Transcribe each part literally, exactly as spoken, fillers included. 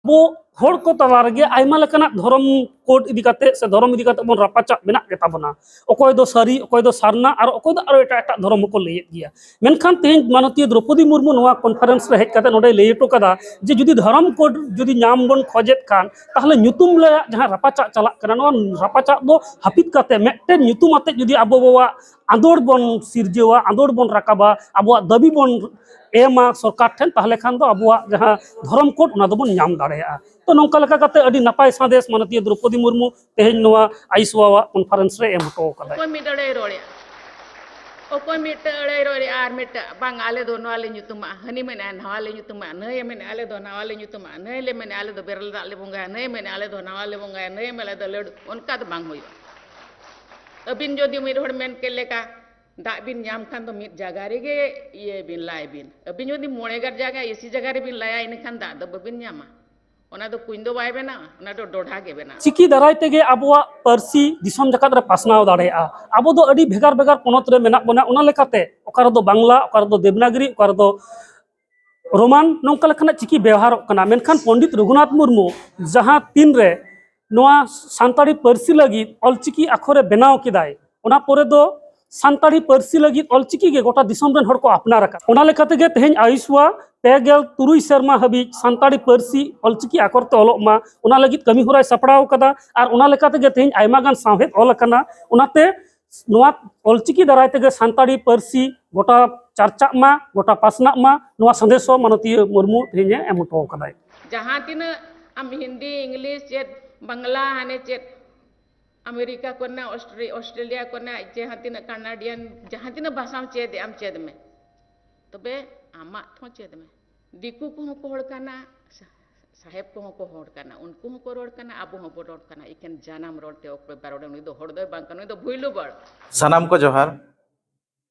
ᱟᱵᱚ ᱦᱚᱲ ᱠᱚ ᱛᱟᱞᱟ ᱨᱮᱜᱮ ᱟᱭᱢᱟ ᱞᱮᱠᱟᱱᱟᱜ ᱫᱷᱚᱨᱚᱢ ᱠᱳᱰ ᱤᱫᱤ ᱠᱟᱛᱮ ᱥᱮ ᱫᱷᱚᱨᱚᱢ ᱤᱫᱤ ᱠᱟᱛᱮ ᱵᱚᱱ ᱨᱟᱯᱟᱪᱟᱜ ᱢᱮᱱᱟᱜ ᱜᱮᱛᱟ ᱵᱚᱱᱟ᱾ ᱚᱠᱚᱭ ᱫᱚ ᱥᱟᱹᱨᱤ, ᱚᱠᱚᱭ ᱫᱚ ᱥᱟᱨᱱᱟ, ᱟᱨ ᱚᱠᱚᱭ ᱫᱚ ᱟᱨᱚ ᱮᱴᱟᱜ ᱮᱴᱟᱜ ᱫᱷᱚᱨᱚᱢ ᱦᱚᱸᱠᱚ ᱞᱟᱹᱭᱮᱫ ᱜᱮᱭᱟ᱾ ᱢᱮᱱᱠᱷᱟᱱ ᱛᱮᱦᱮᱧ ᱢᱟᱱᱚᱛᱤᱭᱟᱹ ᱫᱨᱚᱯᱚᱫᱤ ᱢᱩᱨᱢᱩ ᱱᱚᱣᱟ ᱠᱚᱱᱯᱷᱟᱨᱮᱱᱥ ᱨᱮ ᱦᱮᱡ ᱠᱟᱛᱮ ᱱᱚᱰᱮᱭ ᱞᱟᱹᱭ ᱦᱚᱴᱚ ᱠᱟᱫᱟ ᱡᱮ ᱡᱩᱫᱤ ᱫᱷᱚᱨᱚᱢ ᱠᱳᱰ ᱡᱩᱫᱤ ᱧᱟᱢ ᱵᱚᱱ ᱠᱷᱚᱡᱮᱫ ᱠᱷᱟᱱ, ᱛᱟᱦᱚᱞᱮ ᱧᱩᱛᱩᱢ ᱨᱮᱭᱟᱜ ᱡᱟᱦᱟᱸ ᱨᱟᱯᱟᱪᱟᱜ ᱪᱟᱞᱟᱜ ᱠᱟᱱᱟ, ᱱᱚᱣᱟ ᱨᱟᱯᱟᱪᱟᱜ ᱫᱚ ᱦᱟᱹᱯᱤᱫ ᱠᱟᱛᱮ ᱢᱤᱫᱴᱮᱱ ᱧᱩᱛᱩᱢ ᱟᱛᱮ ᱡᱩᱫᱤ ᱟᱵᱚᱣᱟᱜ ᱟᱸᱫᱳᱲ ᱵᱚᱱ ᱥᱤᱨᱡᱟᱹᱣᱟ, ᱟᱸᱫᱳᱲ ᱵᱚᱱ ᱨᱟᱠᱟᱵᱟ, ᱟᱵᱚᱣᱟᱜ ᱫᱟᱹᱵᱤ ᱵᱚᱱ ᱮᱢᱟ ᱥᱚᱨᱠᱟᱨ ᱴᱷᱮᱱ, ᱛᱟᱦᱚᱞᱮ ᱠᱷᱟᱱ ᱫᱚ ᱟᱵᱚᱣᱟᱜ ᱡᱟᱦᱟᱸ ᱫᱷᱚᱨᱚᱢ ᱠᱳᱰ, ᱚᱱᱟ ᱫᱚᱵᱚᱱ ᱧᱟᱢ ᱫᱟᱲᱮᱭᱟᱜᱼᱟ᱾ ᱛᱚ, ᱱᱚᱝᱠᱟ ᱞᱮᱠᱟ ᱠᱟᱛᱮ ᱟᱹᱰᱤ ᱱᱟᱯᱟᱭ ᱥᱟᱸᱫᱮᱥ ᱢᱟᱱᱚᱛᱤᱭᱟᱹ ᱫᱨᱚᱯᱚᱫᱤ ᱢᱩᱨᱢᱩ ᱛᱮᱦᱮᱧ ᱱᱚᱣᱟ ᱟᱭᱤᱥᱣᱟᱣᱟᱜ ᱠᱚᱱᱯᱷᱟᱨᱮᱱᱥ ᱨᱮ ᱮᱢ ᱦᱚᱴᱚ ᱠᱟᱫᱟᱭ᱾ ᱚᱠᱚᱭ ᱢᱤᱫ ᱟᱹᱲᱟᱹᱭ ᱨᱚᱲᱮᱜᱼᱟ, ᱚᱠᱚᱭ ᱢᱤᱫᱴᱟᱹᱝ ᱟᱹᱲᱟᱹᱭ ᱨᱚᱲᱮᱜᱼᱟ ᱟᱨ ᱢᱤᱫᱴᱟᱹᱝ, "ᱵᱟᱝ, ᱟᱞᱮ ᱫᱚ ᱱᱚᱣᱟ ᱞᱮ ᱧᱩᱛᱩᱢᱟᱜᱼᱟ", ᱦᱟᱹᱱᱤ ᱢᱮᱱᱮᱜᱼᱟ, "ᱱᱟᱣᱟ ᱞᱮ ᱧᱩᱛᱩᱢᱟᱜᱼᱟ", ᱱᱟᱹᱭᱮ ᱢᱮᱱᱮᱜᱼᱟ, "ᱟᱞᱮ ᱫᱚ ᱱᱟᱣᱟ ᱞᱮ ᱧᱩᱛᱩᱢᱟᱜᱼᱟ", ᱱᱟᱹᱭ ᱢᱮᱱᱮᱜᱼᱟ, "ᱟᱞᱮ ᱫᱚ ᱵᱮᱨᱮᱞ ᱫᱟᱜ ᱞᱮ ᱵᱚᱸᱜᱟᱭᱟ", ᱱᱟᱹᱭᱮ ᱢᱮᱱᱮᱜᱼᱟ, "ᱟᱞᱮ ᱫᱚ ᱞᱟᱹᱰᱩ", ᱚᱱᱠᱟ ᱫᱚ ᱵᱟᱝ ᱦᱩᱭᱩᱜᱼᱟ᱾ ᱟᱹᱵᱤᱱ ᱡᱩᱫᱤ ᱢᱤᱫ ᱦᱚᱲ ᱢᱮᱱ ᱠᱮᱫ ᱞᱮᱠᱟ, ᱫᱟᱜ ᱵᱤᱱ ᱧᱟᱢ ᱠᱷᱟᱱ ᱫᱚ ᱢᱤᱫ ᱡᱟᱭᱜᱟ ᱨᱮᱜᱮ ᱤᱭᱟᱹᱭ ᱵᱤᱱ, ᱞᱟᱭ ᱵᱤᱱ᱾ ᱟᱹᱵᱤᱱ ᱡᱩᱫᱤ ᱢᱚᱬᱮ ᱜᱟᱨ ᱡᱟᱭᱜᱟ, ᱮᱥᱤ ᱡᱟᱭᱜᱟ ᱨᱮᱵᱤᱱ ᱞᱟᱭᱟ, ᱤᱱᱟᱹᱠᱷᱟᱱ ᱫᱟᱜ ᱫᱚ ᱵᱟᱹᱵᱤᱱ ᱧᱟᱢᱟ᱾ ᱚᱱᱟ ᱫᱚ ᱠᱩᱧ ᱫᱚ ᱵᱟᱭ ᱵᱮᱱᱟᱣᱟ, ᱚᱱᱟ ᱫᱚ ᱰᱚᱰᱷᱟ ᱜᱮ ᱵᱮᱱᱟᱣᱟ᱾ ᱪᱤᱠᱤ ᱫᱟᱨᱟᱭ ᱛᱮᱜᱮ ᱟᱵᱚᱣᱟᱜ ᱯᱟᱹᱨᱥᱤ ᱫᱤᱥᱚᱢ ᱡᱟᱠᱟᱛ ᱨᱮ ᱯᱟᱥᱱᱟᱣ ᱫᱟᱲᱮᱭᱟᱜᱼᱟ᱾ ᱟᱵᱚ ᱫᱚ ᱟᱹᱰᱤ ᱵᱷᱮᱜᱟᱨ ᱵᱷᱮᱜᱟᱨ ᱯᱚᱱᱚᱛ ᱨᱮ ᱢᱮᱱᱟᱜ ᱵᱚᱱᱟ, ᱚᱱᱟ ᱞᱮᱠᱟᱛᱮ ᱚᱠᱟ ᱨᱮᱫᱚ ᱵᱟᱝᱞᱟ, ᱚᱠᱟ ᱨᱮᱫᱚ ᱫᱮᱵᱽᱱᱟᱜᱽᱨᱤ, ᱚᱠᱟ ᱨᱮᱫᱚ ᱨᱳᱢᱟᱱ, ᱱᱚᱝᱠᱟ ᱞᱮᱠᱟᱱᱟᱜ ᱪᱤᱠᱤ ᱵᱮᱣᱦᱟᱨᱚᱜ ᱠᱟᱱᱟ᱾ ᱢᱮᱱᱠᱷᱟᱱ ᱯᱚᱱᱰᱤᱛ ᱨᱚᱜᱷᱩᱱᱟᱛᱷ ᱢᱩᱨᱢᱩ ᱡᱟᱦᱟᱸ ᱛᱤᱱᱨᱮ ᱱᱚᱣᱟ ᱥᱟᱱᱛᱟᱲᱤ ᱯᱟᱹᱨᱥᱤ ᱞᱟᱹᱜᱤᱫ ᱚᱞᱪᱤᱠᱤ ᱟᱠᱷᱚᱨᱮ ᱵᱮᱱᱟᱣ ᱠᱮᱫᱟᱭ, ᱚᱱᱟ ᱯᱚᱨᱮ ᱫᱚ ᱥᱟᱱᱛᱟᱲᱤ ᱯᱟᱹᱨᱥᱤ ᱞᱟᱹᱜᱤᱫ ᱚᱞᱪᱤᱠᱤ ᱜᱮ ᱜᱚᱴᱟ ᱫᱤᱥᱚᱢ ᱨᱮᱱ ᱦᱚᱲ ᱠᱚ ᱟᱯᱱᱟᱨ ᱟᱠᱟᱫ᱾ ᱚᱱᱟ ᱞᱮᱠᱟ ᱛᱮᱜᱮ ᱛᱮᱦᱮᱧ ᱟᱭᱩᱥᱣᱟ ᱯᱮ ᱜᱮᱞ ᱛᱩᱨᱩᱭ ᱥᱮᱨᱢᱟ ᱦᱟᱹᱵᱤᱡ ᱥᱟᱱᱛᱟᱲᱤ ᱯᱟᱹᱨᱥᱤ ᱚᱞᱪᱤᱠᱤ ᱟᱠᱷᱚᱨ ᱛᱮ ᱚᱞᱚᱜ ᱢᱟ, ᱚᱱᱟ ᱞᱟᱹᱜᱤᱫ ᱠᱟᱹᱢᱤ ᱦᱚᱨᱟᱭ ᱥᱟᱯᱲᱟᱣ ᱟᱠᱟᱫᱟ᱾ ᱟᱨ ᱚᱱᱟ ᱞᱮᱠᱟ ᱛᱮᱜᱮ ᱛᱮᱦᱮᱧ ᱟᱭᱢᱟ ᱜᱟᱱ ᱥᱟᱶᱦᱮᱫ ᱚᱞ ᱟᱠᱟᱱᱟ᱾ ᱚᱱᱟᱛᱮ ᱱᱚᱣᱟ ᱚᱞᱪᱤᱠᱤ ᱫᱟᱨᱟᱭ ᱛᱮᱜᱮ ᱥᱟᱱᱛᱟᱲᱤ ᱯᱟᱹᱨᱥᱤ ᱜᱚᱴᱟ ᱪᱟᱨᱪᱟᱜ ᱢᱟ, ᱜᱚᱴᱟ ᱯᱟᱥᱱᱟᱜ ᱢᱟ, ᱱᱚᱣᱟ ᱥᱟᱸᱫᱮᱥ ᱦᱚᱸ ᱢᱟᱱᱚᱛᱤᱭᱟᱹ ᱢᱩᱨᱢᱩ ᱛᱮᱦᱮᱧ ᱮ ᱮᱢ ᱦᱚᱴᱚ ᱟᱠᱟᱫᱟᱭ᱾ ᱡᱟᱦᱟᱸ ᱛᱤᱱᱟᱹᱜ ᱟᱢ ᱦᱤᱱᱫᱤ, ᱤᱝᱞᱤᱥ, ᱪᱮᱫ ᱵᱟᱝᱞᱟ, ᱦᱟᱱᱮ ᱪᱮᱫ ᱟᱢᱮᱨᱤᱠᱟ ᱠᱚᱨᱮᱱᱟᱜ, ᱚᱥᱴᱨᱮ-, ᱚᱥᱴᱨᱮᱞᱤᱭᱟ ᱠᱚᱨᱮᱱᱟᱜ, ᱡᱟᱦᱟᱸ ᱛᱤᱱᱟᱹᱜ ᱠᱟᱱᱟᱰᱤᱭᱟᱱ, ᱡᱟᱦᱟᱸ ᱛᱤᱱᱟᱹᱜ ᱵᱷᱟᱥᱟᱢ ᱪᱮᱫ ᱮᱜ ᱟᱢ, ᱪᱮᱫ ᱢᱮ, ᱛᱚᱵᱮ ᱟᱢᱟᱜ ᱦᱚᱸ ᱪᱮᱫ ᱢᱮ᱾ ᱫᱤᱠᱩ ᱠᱚᱦᱚᱸ ᱠᱚ ᱦᱚᱲ ᱠᱟᱱᱟ, ᱥᱟ-, ᱥᱟᱦᱮᱵᱽ ᱠᱚᱦᱚᱸ ᱠᱚ ᱦᱚᱲ ᱠᱟᱱᱟ, ᱩᱱᱠᱩ ᱦᱚᱸᱠᱚ ᱨᱚᱲ ᱠᱟᱱᱟ, ᱟᱵᱚ ᱦᱚᱸᱵᱚ ᱨᱚᱲ ᱠᱟᱱᱟ᱾ ᱮᱠᱮᱱ ᱡᱟᱱᱟᱢ ᱨᱚᱲ ᱛᱮ ᱚᱠᱚᱭ ᱵᱟᱭ ᱨᱚᱲᱟ, ᱩᱱᱤ ᱫᱚ ᱦᱚᱲ ᱫᱚᱭ ᱵᱟᱝ ᱠᱟᱱᱟ, ᱩᱱᱤ ᱫᱚ ᱵᱷᱩᱭᱞᱩ ᱵᱟᱲ᱾ ᱥᱟᱱᱟᱢ ᱠᱚ ᱡᱚᱦᱟᱨ᱾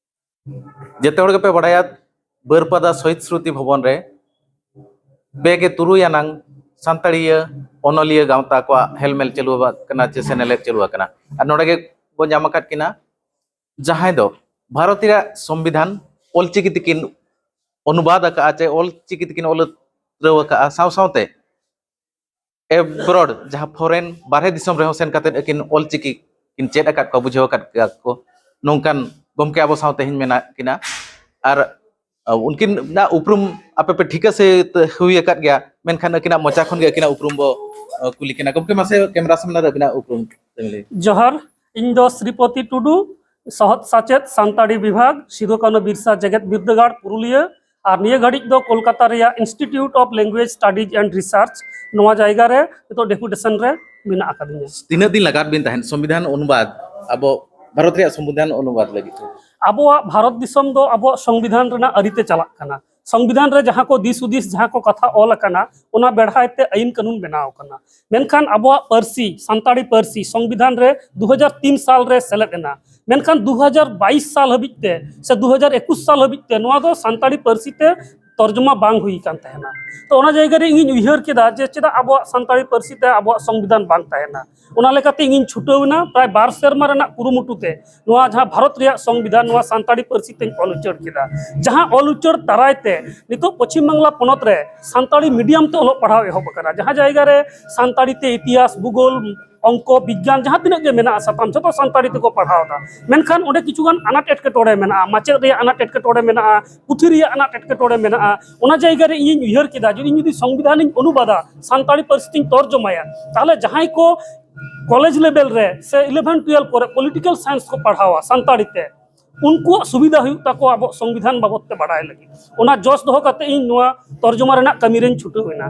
ᱡᱮᱛᱮ ᱦᱚᱲ ᱜᱮᱯᱮ ᱵᱟᱲᱟᱭᱟ, ᱵᱟᱹᱨᱯᱟᱫᱟ ᱥᱚᱦᱤᱫ ᱥᱢᱨᱩᱛᱤ ᱵᱷᱚᱵᱚᱱ ᱨᱮ ᱯᱮ ᱜᱮ ᱛᱩᱨᱩᱭ ᱟᱱᱟᱝ ᱥᱟᱱᱛᱟᱲᱤᱭᱟᱹ ᱚᱱᱚᱞᱤᱭᱟᱹ ᱜᱟᱶᱛᱟ ᱠᱚᱣᱟᱜ ᱦᱮᱞᱢᱮᱞ ᱪᱟᱹᱞᱩ ᱟᱠᱟᱱᱟ ᱪᱮ ᱥᱮᱱᱮᱞᱮᱫ ᱪᱟᱹᱞᱩ ᱟᱠᱟᱱᱟ᱾ ᱟᱨ ᱱᱚᱰᱮ ᱜᱮ ᱵᱚ ᱧᱟᱢ ᱟᱠᱟᱫ ᱠᱤᱱᱟ, ᱡᱟᱦᱟᱸᱭ ᱫᱚ ᱵᱷᱟᱨᱚᱛ ᱨᱮᱭᱟᱜ ᱥᱚᱝᱵᱤᱫᱷᱟᱱ ᱚᱞᱪᱤᱠᱤ ᱛᱮᱠᱤᱱ ᱚᱱᱩᱵᱟᱫ ᱟᱠᱟᱫᱼᱟ ᱪᱮ ᱚᱞᱪᱤᱠᱤ ᱛᱮᱠᱤᱱ ᱚᱞ ᱩᱛᱨᱟᱹᱣ ᱟᱠᱟᱫᱼᱟ, ᱥᱟᱶ ᱥᱟᱶᱛᱮ ᱮᱵᱨᱚᱰ, ᱡᱟᱦᱟᱸ ᱯᱷᱚᱨᱮᱱ, ᱵᱟᱨᱦᱮ ᱫᱤᱥᱚᱢ ᱨᱮᱦᱚᱸ ᱥᱮᱱ ᱠᱟᱛᱮ ᱟᱹᱠᱤᱱ ᱚᱞᱪᱤᱠᱤ ᱠᱤᱱ ᱪᱮᱫ ᱟᱠᱟᱫ ᱠᱚᱣᱟ, ᱵᱩᱡᱷᱟᱹᱣ ᱟᱠᱟᱫ ᱠᱚᱣᱟ ᱠᱚ, ᱱᱚᱝᱠᱟᱱ ᱜᱚᱢᱠᱮ ᱟᱵᱚ ᱥᱟᱶ ᱛᱮᱦᱮᱧ ᱢᱮᱱᱟᱜ ᱠᱤᱱᱟ᱾ ᱟᱨ ᱩᱱᱠᱤᱱᱟᱜ ᱩᱯᱨᱩᱢ ᱟᱯᱮ ᱯᱮ ᱴᱷᱤᱠᱟᱹ ᱥᱮ ᱦᱩᱭ ᱟᱠᱟᱫ ᱜᱮᱭᱟ, ᱢᱮᱱᱠᱷᱟᱱ ᱟᱹᱠᱤᱱᱟᱜ ᱢᱚᱪᱟ ᱠᱷᱚᱱ ᱜᱮ ᱟᱹᱠᱤᱱᱟᱜ ᱩᱯᱨᱩᱢ ᱵᱚ ᱠᱩᱞᱤ ᱠᱤᱱᱟ᱾ ᱜᱚᱢᱠᱮ, ᱢᱟᱥᱮ ᱠᱮᱢᱮᱨᱟ ᱥᱟᱢᱱᱟ ᱨᱮ ᱟᱹᱵᱤᱱᱟᱜ ᱩᱯᱨᱩᱢ ᱞᱟᱹᱭ ᱵᱤᱱ᱾ ᱡᱚᱦᱟᱨ, ᱤᱧ ᱫᱚ ᱥᱨᱤᱯᱚᱛᱤ ᱴᱩᱰᱩ, ᱥᱚᱦᱚᱫ ᱥᱟᱪᱮᱫ, ᱥᱟᱱᱛᱟᱲᱤ ᱵᱤᱵᱷᱟᱜᱽ, ᱥᱤᱫᱩ ᱠᱟᱹᱱᱦᱩ ᱵᱤᱨᱥᱟ ᱡᱮᱜᱮᱛ ᱵᱤᱨᱫᱟᱹᱜᱟᱲ, ᱯᱩᱨᱩᱞᱤᱭᱟᱹ᱾ ᱟᱨ ᱱᱤᱭᱟᱹ ᱜᱷᱟᱹᱲᱤᱡ ᱫᱚ ᱠᱳᱞᱠᱟᱛᱟ ᱨᱮᱭᱟᱜ Institute of Language Studies and Research, ᱱᱚᱣᱟ ᱡᱟᱭᱜᱟ ᱨᱮ ᱱᱤᱛᱚᱜ ᱰᱮᱯᱩᱴᱮᱥᱚᱱ ᱨᱮ ᱢᱮᱱᱟᱜ ᱟᱠᱟᱫᱤᱧᱟ᱾ ᱛᱤᱱᱟᱹᱜ ᱫᱤᱱ ᱞᱟᱜᱟᱣ ᱵᱤᱱ ᱛᱟᱦᱮᱸᱫ ᱥᱚᱝᱵᱤᱫᱷᱟᱱ ᱚᱱᱩᱵᱟᱫ, ᱟᱵᱚ ᱵᱷᱟᱨᱚᱛ ᱨᱮᱭᱟᱜ ᱥᱚᱝᱵᱤᱫᱷᱟᱱ ᱚᱱᱩᱵᱟᱫ ᱞᱟᱹᱜᱤᱫ ᱛᱮ? ᱟᱵᱚᱣᱟᱜ ᱵᱷᱟᱨᱚᱛ ᱫᱤᱥᱚᱢ ᱫᱚ ᱟᱵᱚᱣᱟᱜ ᱥᱚᱝᱵᱤᱫᱷᱟᱱ ᱨᱮᱱᱟᱜ ᱟᱹᱨᱤᱛᱮ ᱪᱟᱞᱟᱜ ᱠᱟᱱᱟ᱾ ᱥᱚᱝᱵᱤᱫᱷᱟᱱ ᱨᱮ ᱡᱟᱦᱟᱸ ᱠᱚ ᱫᱤᱥ ᱦᱩᱫᱤᱥ, ᱡᱟᱦᱟᱸ ᱠᱚ ᱠᱟᱛᱷᱟ ᱚᱞ ᱟᱠᱟᱱᱟ, ᱚᱱᱟ ᱵᱮᱲᱦᱟᱭ ᱛᱮ ᱟᱹᱭᱤᱱ ᱠᱟᱹᱱᱩᱱ ᱵᱮᱱᱟᱣ ᱟᱠᱟᱱᱟ᱾ ᱢᱮᱱᱠᱷᱟᱱ ᱟᱵᱚᱣᱟᱜ ᱯᱟᱹᱨᱥᱤ, ᱥᱟᱱᱛᱟᱲᱤ ᱯᱟᱹᱨᱥᱤ, ᱥᱚᱝᱵᱤᱫᱷᱟᱱ ᱨᱮ ᱫᱩ ᱦᱟᱡᱟᱨ ᱛᱤᱱ ᱥᱟᱞ ᱨᱮ ᱥᱮᱞᱮᱫ ᱮᱱᱟ᱾ ᱢᱮᱱᱠᱷᱟᱱ ᱫᱩ ᱦᱟᱡᱟᱨ ᱵᱟᱭᱤᱥ ᱥᱟᱞ ᱦᱟᱹᱵᱤᱡ ᱛᱮ ᱥᱮ ᱫᱩ ᱦᱟᱡᱟᱨ ᱮᱠᱩᱥ ᱥᱟᱞ ᱦᱟᱹᱵᱤᱡ ᱛᱮ ᱱᱚᱣᱟ ᱫᱚ ᱥᱟᱱᱛᱟᱲᱤ ᱯᱟᱹᱨᱥᱤ ᱛᱮ ᱛᱚᱨᱡᱚᱢᱟ ᱵᱟᱝ ᱦᱩᱭ ᱟᱠᱟᱱ ᱛᱟᱦᱮᱱᱟ᱾ ᱛᱚ, ᱚᱱᱟ ᱡᱟᱭᱜᱟ ᱨᱮ ᱤᱧᱤᱧ ᱩᱭᱦᱟᱹᱨ ᱠᱮᱫᱟ ᱡᱮ ᱪᱮᱫᱟᱜ ᱟᱵᱚᱣᱟᱜ ᱥᱟᱱᱛᱟᱲᱤ ᱯᱟᱹᱨᱥᱤ ᱛᱮ ᱟᱵᱚᱣᱟᱜ ᱥᱚᱝᱵᱤᱫᱷᱟᱱ ᱵᱟᱝ ᱛᱟᱦᱮᱱᱟ᱾ ᱚᱱᱟ ᱞᱮᱠᱟᱛᱮ ᱤᱧᱤᱧ ᱪᱷᱩᱴᱟᱹᱣ ᱮᱱᱟ᱾ ᱯᱨᱟᱭ ᱵᱟᱨ ᱥᱮᱨᱢᱟ ᱨᱮᱱᱟᱜ ᱠᱩᱨᱩᱢᱩᱴᱩ ᱛᱮ ᱱᱚᱣᱟ ᱡᱟᱦᱟᱸ ᱵᱷᱟᱨᱚᱛ ᱨᱮᱭᱟᱜ ᱥᱚᱝᱵᱤᱫᱷᱟᱱ, ᱱᱚᱣᱟ ᱥᱟᱱᱛᱟᱲᱤ ᱯᱟᱹᱨᱥᱤ ᱛᱮᱧ ᱚᱞ ᱩᱪᱟᱹᱲ ᱠᱮᱫᱟ᱾ ᱡᱟᱦᱟᱸ ᱚᱞ ᱩᱪᱟᱹᱲ ᱫᱟᱨᱟᱭ ᱛᱮ ᱱᱤᱛᱚᱜ ᱯᱚᱪᱷᱤᱢ ᱵᱟᱝᱞᱟ ᱯᱚᱱᱚᱛ ᱨᱮ ᱥᱟᱱᱛᱟᱲᱤ ᱢᱤᱰᱤᱭᱟᱢ ᱛᱮ ᱚᱞᱚᱜ ᱯᱟᱲᱦᱟᱣ ᱮᱦᱚᱵ ᱟᱠᱟᱱᱟ, ᱡᱟᱦᱟᱸ ᱡᱟᱭᱜᱟ ᱨᱮ ᱥᱟᱱᱛᱟᱲᱤ ᱛᱮ ᱤᱛᱤᱦᱟᱥ, ᱵᱷᱩᱜᱳᱞ, ᱚᱝᱠᱚ, ᱵᱤᱜᱽᱜᱟᱱ, ᱡᱟᱦᱟᱸ ᱛᱤᱱᱟᱹᱜ ᱜᱮ ᱢᱮᱱᱟᱜᱼᱟ ᱥᱟᱛᱟᱢ, ᱡᱷᱚᱛᱚ ᱥᱟᱱᱛᱟᱲᱤ ᱛᱮᱠᱚ ᱯᱟᱲᱦᱟᱣ ᱮᱫᱟ᱾ ᱢᱮᱱᱠᱷᱟᱱ ᱚᱸᱰᱮ ᱠᱤᱪᱷᱩᱜᱟᱱ ᱟᱱᱟᱴ ᱮᱴᱠᱮᱴᱚᱬᱮ ᱢᱮᱱᱟᱜᱼᱟ, ᱢᱟᱪᱮᱫ ᱨᱮᱭᱟᱜ ᱟᱱᱟᱴ ᱮᱴᱠᱮᱴᱚᱬᱮ ᱢᱮᱱᱟᱜᱼᱟ, ᱯᱩᱛᱷᱤ ᱨᱮᱭᱟᱜ ᱟᱱᱟᱴ ᱮᱴᱠᱮᱴᱚᱬᱮ ᱢᱮᱱᱟᱜᱼᱟ᱾ ᱚᱱᱟ ᱡᱟᱭᱜᱟ ᱨᱮ ᱤᱧᱤᱧ ᱩᱭᱦᱟᱹᱨ ᱠᱮᱫᱟ, ᱡᱩᱫᱤ ᱤᱧ ᱡᱩᱫᱤ ᱥᱚᱝᱵᱤᱫᱷᱟᱱᱤᱧ ᱚᱱᱩᱵᱟᱫᱟ, ᱥᱟᱱᱛᱟᱲᱤ ᱯᱟᱹᱨᱥᱤ ᱛᱤᱧ ᱛᱚᱨᱡᱚᱢᱟᱭᱟ, ᱛᱟᱦᱚᱞᱮ ᱡᱟᱦᱟᱸᱭ ᱠᱚ ᱠᱚᱞᱮᱡᱽ ᱞᱮᱵᱮᱞ ᱨᱮ ᱥᱮ ᱤᱞᱮᱵᱷᱮᱱ ᱴᱩᱭᱮᱞᱵᱷ ᱠᱚᱨᱮ ᱯᱚᱞᱤᱴᱤᱠᱟᱞ ᱥᱟᱭᱮᱱᱥ ᱠᱚ ᱯᱟᱲᱦᱟᱣᱟ ᱥᱟᱱᱛᱟᱲᱤ ᱛᱮ, ᱩᱱᱠᱩᱣᱟᱜ ᱥᱩᱵᱤᱫᱷᱟ ᱦᱩᱭᱩᱜ ᱛᱟᱠᱚᱣᱟ ᱟᱵᱚᱣᱟᱜ ᱥᱚᱝᱵᱤᱫᱷᱟᱱ ᱵᱟᱵᱚᱫ ᱛᱮ ᱵᱟᱲᱟᱭ ᱞᱟᱹᱜᱤᱫ᱾ ᱚᱱᱟ ᱡᱚᱥ ᱫᱚᱦᱚ ᱠᱟᱛᱮ ᱤᱧ ᱱᱚᱣᱟ ᱛᱚᱨᱡᱚᱢᱟ ᱨᱮᱱᱟᱜ ᱠᱟᱹᱢᱤ ᱨᱮᱧ ᱪᱷᱩᱴᱟᱹᱣ ᱮᱱᱟ᱾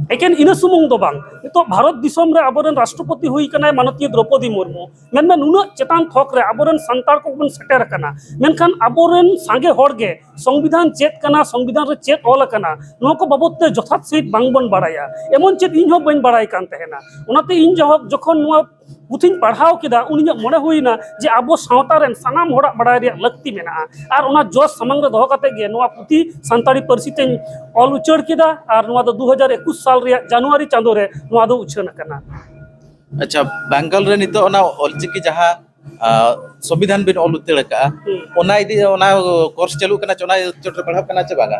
ᱮᱠᱮᱱ ᱤᱱᱟᱹ ᱥᱩᱢᱩᱝ ᱫᱚ ᱵᱟᱝ, ᱱᱤᱛᱚᱜ ᱵᱷᱟᱨᱚᱛ ᱫᱤᱥᱚᱢ ᱨᱮ ᱟᱵᱚᱨᱮᱱ ᱨᱟᱥᱴᱨᱚᱯᱚᱛᱤ ᱦᱩᱭ ᱠᱟᱱᱟᱭ ᱢᱟᱱᱚᱛᱤᱭᱟᱹ ᱫᱨᱚᱯᱚᱫᱤ ᱢᱩᱨᱢᱩ᱾ ᱢᱮᱱᱢᱮ, ᱱᱩᱱᱟᱹᱜ ᱪᱮᱛᱟᱱ ᱛᱷᱚᱠ ᱨᱮ ᱟᱵᱚᱨᱮᱱ ᱥᱟᱱᱛᱟᱲ ᱠᱚᱵᱚᱱ ᱥᱮᱴᱮᱨ ᱟᱠᱟᱱᱟ, ᱢᱮᱱᱠᱷᱟᱱ ᱟᱵᱚᱨᱮᱱ ᱥᱟᱸᱜᱮ ᱦᱚᱲ ᱜᱮ ᱥᱚᱝᱵᱤᱫᱷᱟᱱ ᱪᱮᱫ ᱠᱟᱱᱟ, ᱥᱚᱝᱵᱤᱫᱷᱟᱱ ᱨᱮ ᱪᱮᱫ ᱚᱞ ᱟᱠᱟᱱᱟ, ᱱᱚᱣᱟ ᱠᱚ ᱵᱟᱵᱚᱫ ᱛᱮ ᱡᱚᱛᱷᱟᱛ ᱥᱟᱺᱦᱤᱡ ᱵᱟᱝᱵᱚᱱ ᱵᱟᱲᱟᱭᱟ᱾ ᱮᱢᱚᱱ ᱪᱮᱫ ᱤᱧ ᱦᱚᱸ ᱵᱟᱹᱧ ᱵᱟᱲᱟᱭ ᱠᱟᱱ ᱛᱟᱦᱮᱱᱟ᱾ ᱚᱱᱟᱛᱮ ᱤᱧ ᱡᱚᱦᱚᱜ, ᱡᱚᱠᱷᱚᱱ ᱱᱚᱣᱟ ᱯᱩᱛᱷᱤᱧ ᱯᱟᱲᱦᱟᱣ ᱠᱮᱫᱟ, ᱩᱱ ᱤᱧᱟᱹᱜ ᱢᱚᱱᱮ ᱦᱩᱭᱱᱟ ᱡᱮ ᱟᱵᱚ ᱥᱟᱶᱛᱟ ᱨᱮᱱ ᱥᱟᱱᱟᱢ ᱦᱚᱲᱟᱜ ᱵᱟᱲᱟᱭ ᱨᱮᱭᱟᱜ ᱞᱟᱹᱠᱛᱤ ᱢᱮᱱᱟᱜᱼᱟ᱾ ᱟᱨ ᱚᱱᱟ ᱡᱚᱥ ᱥᱟᱢᱟᱝ ᱨᱮ ᱫᱚᱦᱚ ᱠᱟᱛᱮ ᱜᱮ ᱱᱚᱣᱟ ᱯᱩᱛᱷᱤ ᱥᱟᱱᱛᱟᱲᱤ ᱯᱟᱹᱨᱥᱤ ᱛᱮᱧ ᱚᱞ ᱩᱪᱟᱹᱲ ᱠᱮᱫᱟ᱾ ᱟᱨ ᱱᱚᱣᱟ ᱫᱚ ᱫᱩ ᱦᱟᱡᱟᱨ ᱮᱠᱩᱥ ᱥᱟᱞ ᱨᱮᱭᱟᱜ ᱡᱟᱱᱩᱣᱟᱨᱤ ᱪᱟᱸᱫᱳ ᱨᱮ ᱱᱚᱣᱟ ᱫᱚ ᱩᱪᱷᱟᱹᱱ ᱟᱠᱟᱱᱟ᱾ ᱟᱪᱪᱷᱟ, ᱵᱮᱝᱜᱚᱞ ᱨᱮ ᱱᱤᱛᱚᱜ ᱚᱱᱟ ᱚᱞᱪᱤᱠᱤ ᱡᱟᱦᱟᱸ ᱟᱨ ᱥᱚᱝᱵᱤᱫᱷᱟᱱ ᱵᱤᱱ ᱚᱞ ᱩᱛᱟᱹᱨ ᱟᱠᱟᱜᱼᱟ, ᱦᱩᱸ᱾ ᱚᱱᱟ ᱤᱫᱤ, ᱚᱱᱟ ᱠᱳᱨᱥ ᱪᱟᱹᱞᱩᱜ ᱠᱟᱱᱟ ᱪᱮ, ᱚᱱᱟ ᱪᱚᱴ ᱨᱮ ᱯᱟᱲᱦᱟᱜ ᱠᱟᱱᱟ ᱪᱮ ᱵᱟᱝᱟ?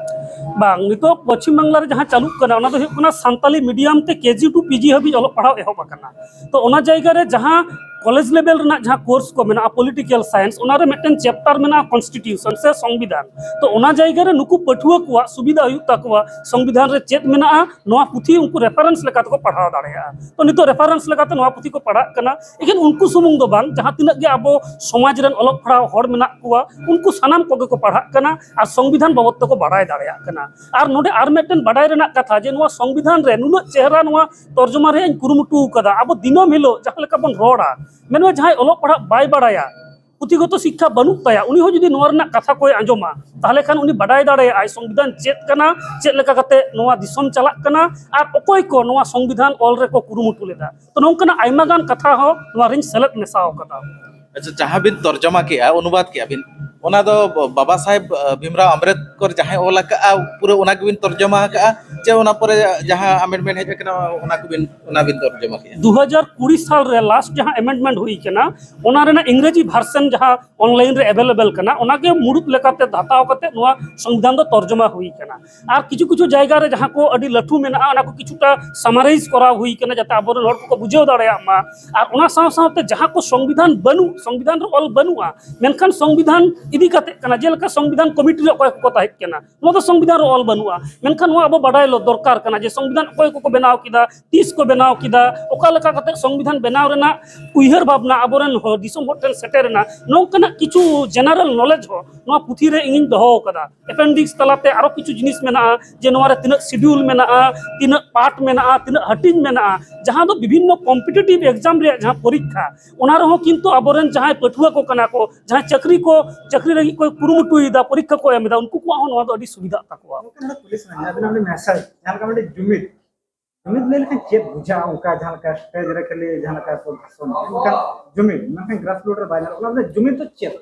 ᱵᱟᱝ, ᱱᱤᱛᱚᱜ ᱯᱚᱪᱷᱤᱢ ᱵᱟᱝᱞᱟ ᱨᱮ ᱡᱟᱦᱟᱸ ᱪᱟᱹᱞᱩᱜ ᱠᱟᱱᱟ, ᱚᱱᱟ ᱫᱚ ᱦᱩᱭᱩᱜ ᱠᱟᱱᱟ ᱥᱟᱱᱛᱟᱞᱤ ᱢᱤᱰᱤᱭᱟᱢ ᱛᱮ ᱠᱮ ᱡᱤ ᱴᱩ ᱯᱤ ᱡᱤ ᱦᱟᱹᱵᱤᱡ ᱚᱞᱚᱜ ᱯᱟᱲᱦᱟᱣ ᱮᱦᱚᱵ ᱟᱠᱟᱱᱟ᱾ ᱛᱚ, ᱚᱱᱟ ᱡᱟᱭᱜᱟ ᱨᱮ ᱡᱟᱦᱟᱸ ᱠᱚᱞᱮᱡᱽ ᱞᱮᱵᱮᱞ ᱨᱮᱱᱟᱜ ᱡᱟᱦᱟᱸ ᱠᱳᱨᱥ ᱠᱚ ᱢᱮᱱᱟᱜᱼᱟ, ᱯᱚᱞᱤᱴᱤᱠᱮᱞ ᱥᱟᱭᱮᱱᱥ, ᱚᱱᱟ ᱨᱮ ᱢᱤᱫᱴᱮᱱ ᱪᱮᱯᱴᱟᱨ ᱢᱮᱱᱟᱜᱼᱟ ᱠᱚᱱᱥᱴᱤᱴᱤᱭᱩᱥᱚᱱ ᱥᱮ ᱥᱚᱝᱵᱤᱫᱷᱟᱱ᱾ ᱛᱚ, ᱚᱱᱟ ᱡᱟᱭᱜᱟ ᱨᱮ ᱱᱩᱠᱩ ᱯᱟᱹᱴᱷᱩᱣᱟᱹ ᱠᱚᱣᱟᱜ ᱥᱩᱵᱤᱫᱷᱟ ᱦᱩᱭᱩᱜ ᱛᱟᱠᱚᱣᱟ, ᱥᱚᱝᱵᱤᱫᱷᱟᱱ ᱨᱮ ᱪᱮᱫ ᱢᱮᱱᱟᱜᱼᱟ, ᱱᱚᱣᱟ ᱯᱩᱛᱷᱤ ᱩᱱᱠᱩ ᱨᱮᱯᱷᱟᱨᱮᱱᱥ ᱞᱮᱠᱟ ᱛᱮᱠᱚ ᱯᱟᱲᱦᱟᱣ ᱫᱟᱲᱮᱭᱟᱜᱼᱟ᱾ ᱛᱚ, ᱱᱤᱛᱚᱜ ᱨᱮᱯᱷᱟᱨᱮᱱᱥ ᱞᱮᱠᱟᱛᱮ ᱱᱚᱣᱟ ᱯᱩᱛᱷᱤ ᱠᱚ ᱯᱟᱲᱦᱟᱜ ᱠᱟᱱᱟ᱾ ᱮᱠᱮᱱ ᱩᱱᱠᱩ ᱥᱩᱢᱩᱝ ᱫᱚ ᱵᱟᱝ, ᱡᱟᱦᱟᱸ ᱛᱤᱱᱟᱹᱜ ᱜᱮ ᱟᱵᱚ ᱥᱚᱢᱟᱡᱽ ᱨᱮᱱ ᱚᱞᱚᱜ ᱯᱟᱲᱦᱟᱣ ᱦᱚᱲ ᱢᱮᱱᱟᱜ ᱠᱚᱣᱟ, ᱩᱱᱠᱩ ᱥᱟᱱᱟᱢ ᱠᱚᱜᱮ ᱠᱚ ᱯᱟᱲᱦᱟᱜ ᱠᱟᱱᱟ ᱟᱨ ᱥᱚᱝᱵᱤᱫᱷᱟᱱ ᱵᱟᱵᱚᱫ ᱛᱮᱠᱚ ᱵᱟᱲᱟᱭ ᱫᱟᱲᱮᱭᱟᱜ ᱠᱟᱱᱟ᱾ ᱟᱨ ᱱᱚᱰᱮ ᱟᱨ ᱢᱤᱫᱴᱮᱱ ᱵᱟᱰᱟᱭ ᱨᱮᱱᱟᱜ ᱠᱟᱛᱷᱟ ᱡᱮ ᱱᱚᱣᱟ ᱥᱚᱝᱵᱤᱫᱷᱟᱱ ᱨᱮ ᱱᱩᱱᱟᱹᱜ ᱪᱮᱦᱨᱟ ᱱᱚᱣᱟ ᱛᱚᱨᱡᱚᱢᱟ ᱨᱮᱭᱟᱜ ᱤᱧ ᱠᱩᱨᱩᱢᱩᱴᱩ ᱟᱠᱟᱫᱟ᱾ ᱟᱵᱚ ᱫᱤᱱᱟᱹᱢ ᱦᱤᱞᱳᱜ ᱡᱟᱦᱟᱸ ᱞᱮᱠᱟ ᱵᱚᱱ ᱨᱚᱲᱟ, ᱢᱮᱱᱢᱮ ᱡᱟᱦᱟᱸᱭ ᱚᱞᱚᱜ ᱯᱟᱲᱦᱟᱜ ᱵᱟᱭ ᱵᱟᱲᱟᱭᱟ, ᱯᱩᱛᱷᱤᱜᱚᱛᱚ ᱥᱤᱠᱠᱷᱟ ᱵᱟᱹᱱᱩᱜ ᱛᱟᱭᱟ, ᱩᱱᱤ ᱦᱚᱸ ᱡᱩᱫᱤ ᱱᱚᱣᱟ ᱨᱮᱱᱟᱜ ᱠᱟᱛᱷᱟ ᱠᱚᱭ ᱟᱸᱡᱚᱢᱟ, ᱛᱟᱦᱚᱞᱮ ᱠᱷᱟᱱ ᱩᱱᱤ ᱵᱟᱰᱟᱭ ᱫᱟᱲᱮᱭᱟᱜᱼᱟᱭ ᱥᱚᱝᱵᱤᱫᱷᱟᱱ ᱪᱮᱫ ᱠᱟᱱᱟ, ᱪᱮᱫ ᱞᱮᱠᱟ ᱠᱟᱛᱮ ᱱᱚᱣᱟ ᱫᱤᱥᱚᱢ ᱪᱟᱞᱟᱜ ᱠᱟᱱᱟ, ᱟᱨ ᱚᱠᱚᱭ ᱠᱚ ᱱᱚᱣᱟ ᱥᱚᱝᱵᱤᱫᱷᱟᱱ ᱚᱞ ᱨᱮᱠᱚ ᱠᱩᱨᱩᱢᱩᱴᱩ ᱞᱮᱫᱟ᱾ ᱛᱚ, ᱱᱚᱝᱠᱟᱱᱟᱜ ᱟᱭᱢᱟ ᱜᱟᱱ ᱠᱟᱛᱷᱟ ᱦᱚᱸ ᱱᱚᱣᱟ ᱨᱤᱧ ᱥᱮᱞᱮᱫ ᱢᱮᱥᱟ ᱟᱠᱟᱫᱟ᱾ ᱟᱪᱪᱷᱟ, ᱡᱟᱦᱟᱸ ᱵᱤᱱ ᱛᱚᱨᱡᱚᱢᱟ ᱠᱮᱜᱼᱟ, ᱚᱱᱩᱵᱟᱫ ᱠᱮᱜᱼᱟ ᱵᱤᱱ, ᱚᱱᱟ ᱫᱚ ᱵᱟᱵᱟ ᱥᱟᱦᱮᱵᱽ, ᱟᱸ, ᱵᱷᱤᱢᱨᱟᱣ ᱟᱢᱵᱮᱫᱠᱚᱨ ᱡᱟᱦᱟᱸᱭ ᱚᱞ ᱟᱠᱟᱜᱼᱟ, ᱯᱩᱨᱟᱹ ᱚᱱᱟ ᱜᱮᱵᱤᱱ ᱛᱚᱨᱡᱚᱢᱟ ᱟᱠᱟᱜᱼᱟ, ᱪᱮ ᱚᱱᱟ ᱯᱚᱨᱮ ᱡᱟᱦᱟᱸ ᱟᱢᱮᱱᱰᱢᱮᱱᱴ ᱦᱮᱡ ᱟᱠᱟᱱᱟ, ᱚᱱᱟ ᱠᱚᱵᱤᱱ, ᱚᱱᱟ ᱵᱤᱱ ᱛᱚᱨᱡᱚᱢᱟ ᱠᱮᱜᱼᱟ? ᱫᱩ ᱦᱟᱡᱟᱨ ᱠᱩᱲᱤ ᱥᱟᱞ ᱨᱮ ᱞᱟᱥᱴ ᱡᱟᱦᱟᱸ ᱟᱢᱮᱱᱰᱢᱮᱱᱴ ᱦᱩᱭ ᱠᱟᱱᱟ, ᱚᱱᱟ ᱨᱮᱱᱟᱜ ᱤᱝᱨᱮᱡᱤ ᱵᱷᱟᱨᱥᱮᱱ ᱡᱟᱦᱟᱸ ᱚᱱᱞᱟᱭᱤᱱ ᱨᱮ ᱮᱵᱮᱞᱮᱵᱮᱞ ᱠᱟᱱᱟ, ᱚᱱᱟᱜᱮ ᱢᱩᱲᱩᱫ ᱞᱮᱠᱟᱛᱮ ᱦᱟᱛᱟᱣ ᱠᱟᱛᱮ ᱱᱚᱣᱟ ᱥᱚᱝᱵᱤᱫᱷᱟᱱ ᱫᱚ ᱛᱚᱨᱡᱚᱢᱟ ᱦᱩᱭ ᱠᱟᱱᱟ᱾ ᱟᱨ ᱠᱤᱪᱷᱩ ᱠᱤᱪᱷᱩ ᱡᱟᱭᱜᱟ ᱨᱮ ᱡᱟᱦᱟᱸ ᱠᱚ ᱟᱹᱰᱤ ᱞᱟᱹᱴᱩ ᱢᱮᱱᱟᱜᱼᱟ, ᱚᱱᱟ ᱠᱚ ᱠᱤᱪᱷᱩᱴᱟ ᱥᱟᱢᱟᱨᱟᱭᱤᱡᱽ ᱠᱚᱨᱟᱣ ᱦᱩᱭ ᱠᱟᱱᱟ, ᱡᱟᱛᱮ ᱟᱵᱚᱨᱮᱱ ᱦᱚᱲ ᱠᱚᱠᱚ ᱵᱩᱡᱷᱟᱹᱣ ᱫᱟᱲᱮᱭᱟᱜ ᱢᱟ᱾ ᱟᱨ ᱚᱱᱟ ᱥᱟᱶ ᱥᱟᱶᱛᱮ ᱡᱟᱦᱟᱸ ᱠᱚ ᱥᱚᱝᱵᱤᱫᱷᱟᱱ ᱵᱟᱹᱱᱩᱜ, ᱥᱚᱝᱵᱤᱫᱷᱟᱱ ᱨᱮ ᱚᱞ ᱵᱟᱹᱱᱩᱜᱼᱟ, ᱢᱮᱱᱠᱷᱟᱱ ᱥᱚᱝᱵᱤᱫᱷᱟᱱ ᱤᱫᱤ ᱠᱟᱛᱮ ᱠᱟᱱᱟ, ᱡᱮᱞᱮᱠᱟ ᱥᱚᱝᱵᱤᱫᱷᱟᱱ ᱠᱚᱢᱤᱴᱤ ᱨᱮ ᱚᱠᱚᱭ ᱠᱚᱠᱚ ᱛᱟᱦᱮᱸ ᱠᱟᱱᱟ, ᱱᱚᱣᱟ ᱫᱚ ᱥᱚᱝᱵᱤᱫᱷᱟᱱ ᱨᱮ ᱚᱞ ᱵᱟᱹᱱᱩᱜᱼᱟ, ᱢᱮᱱᱠᱷᱟᱱ ᱱᱚᱣᱟ ᱟᱵᱚ ᱵᱟᱰᱟᱭ ᱞᱚ ᱫᱚᱨᱠᱟᱨ ᱠᱟᱱᱟ ᱡᱮ ᱥᱚᱝᱵᱤᱫᱷᱟᱱ ᱚᱠᱚᱭ ᱠᱚᱠᱚ ᱵᱮᱱᱟᱣ ᱠᱮᱫᱟ, ᱛᱤᱥ ᱠᱚ ᱵᱮᱱᱟᱣ ᱠᱮᱫᱟ, ᱚᱠᱟ ᱞᱮᱠᱟ ᱠᱟᱛᱮ ᱥᱚᱝᱵᱤᱫᱷᱟᱱ ᱵᱮᱱᱟᱣ ᱨᱮᱱᱟᱜ ᱩᱭᱦᱟᱹᱨ ᱵᱷᱟᱵᱽᱱᱟ ᱟᱵᱚᱨᱮᱱ ᱦᱚᱲ, ᱫᱤᱥᱚᱢ ᱦᱚᱲ ᱴᱷᱮᱱ ᱥᱮᱴᱮᱨ ᱮᱱᱟ, ᱱᱚᱝᱠᱟᱱᱟᱜ ᱠᱤᱪᱷᱩ ᱡᱮᱱᱟᱨᱮᱞ ᱱᱚᱞᱮᱡᱽ ᱦᱚᱸ ᱱᱚᱣᱟ ᱯᱩᱛᱷᱤ ᱨᱮ ᱤᱧᱤᱧ ᱫᱚᱦᱚ ᱟᱠᱟᱫᱟ᱾ ᱮᱯᱮᱱᱰᱤᱠᱥ ᱛᱟᱞᱟᱛᱮ ᱟᱨᱚ ᱠᱤᱪᱷᱩ ᱡᱤᱱᱤᱥ ᱢᱮᱱᱟᱜᱼᱟ, ᱡᱮ ᱱᱚᱣᱟ ᱨᱮ ᱛᱤᱱᱟᱹᱜ ᱥᱤᱰᱤᱭᱩᱞ ᱢᱮᱱᱟᱜᱼᱟ, ᱛᱤᱱᱟᱹᱜ ᱯᱟᱨᱴ ᱢᱮᱱᱟᱜᱼᱟ, ᱛᱤᱱᱟᱹᱜ ᱦᱟᱹᱴᱤᱧ ᱢᱮᱱᱟᱜᱼᱟ, ᱡᱟᱦᱟᱸ ᱫᱚ ᱵᱤᱵᱷᱤᱱᱱᱚ ᱠᱚᱢᱯᱤᱴᱤᱴᱤᱵᱷ ᱮᱠᱡᱟᱢ ᱨᱮᱭᱟᱜ ᱡᱟᱦᱟᱸ ᱯᱚᱨᱤᱠᱠᱷᱟ, ᱚᱱᱟ ᱨᱮᱦᱚᱸ ᱠᱤᱱᱛᱩ ᱟᱵᱚᱨᱮᱱ ᱡᱟᱦᱟᱸᱭ ᱯᱟᱹᱴᱷᱩᱣᱟᱹ ᱠᱚ ᱠᱟᱱᱟ ᱠᱚ, ᱡᱟᱦᱟᱸᱭ ᱪᱟᱹᱠᱨᱤ ᱠᱚ, ᱪᱟᱹᱠᱨᱤ ᱞᱟᱹᱜᱤᱫ ᱠᱚ ᱠᱩᱨᱩᱢᱩᱴᱩᱭᱮᱫᱟ, ᱯᱚᱨᱤᱠᱠᱷᱟ ᱠᱚ ᱮᱢ ᱮᱫᱟ, ᱩᱱᱠᱩ ᱠᱚᱣᱟᱜ ᱦᱚᱸ ᱱᱚᱣᱟ ᱫᱚ ᱟᱹᱰᱤ ᱥᱩᱵᱤᱫᱷᱟᱜ ᱛᱟᱠᱚᱣᱟ᱾ ᱜᱚᱢᱠᱮ, ᱱᱚᱰᱮ ᱠᱩᱞᱤ ᱥᱟᱱᱟᱧᱟ, ᱟᱵᱤᱱᱟᱜ ᱚᱸᱰᱮ ᱢᱮᱥᱮᱡᱽ, ᱡᱟᱦᱟᱸ ᱞᱮᱠᱟ ᱢᱤᱫᱴᱮᱱ ᱡᱩᱢᱤᱫ, ᱡᱩᱢᱤᱫ ᱞᱟᱹᱭ ᱞᱮᱠᱷᱟᱱ ᱪᱮᱫ ᱵᱩᱡᱷᱟᱹᱜᱼᱟ? ᱚᱱᱠᱟ ᱡᱟᱦᱟᱸ ᱞᱮᱠᱟ ᱥᱴᱮᱡᱽ ᱨᱮ ᱠᱷᱟᱹᱞᱤ ᱡᱟᱦᱟᱸ ᱞᱮᱠᱟ ᱠᱚ ᱵᱷᱟᱥᱚᱱ, ᱢᱮᱱᱠᱷᱟᱱ ᱡᱩᱢᱤᱫ, ᱢᱮᱱᱠᱷᱟᱱ ᱜᱨᱟᱥ ᱨᱩᱴ ᱨᱮ ᱵᱟᱭ ᱧᱮᱞᱚᱜ ᱠᱟᱱᱟ᱾ ᱚᱱᱟ ᱡᱩᱢᱤᱫ ᱫᱚ ᱪᱮᱫ?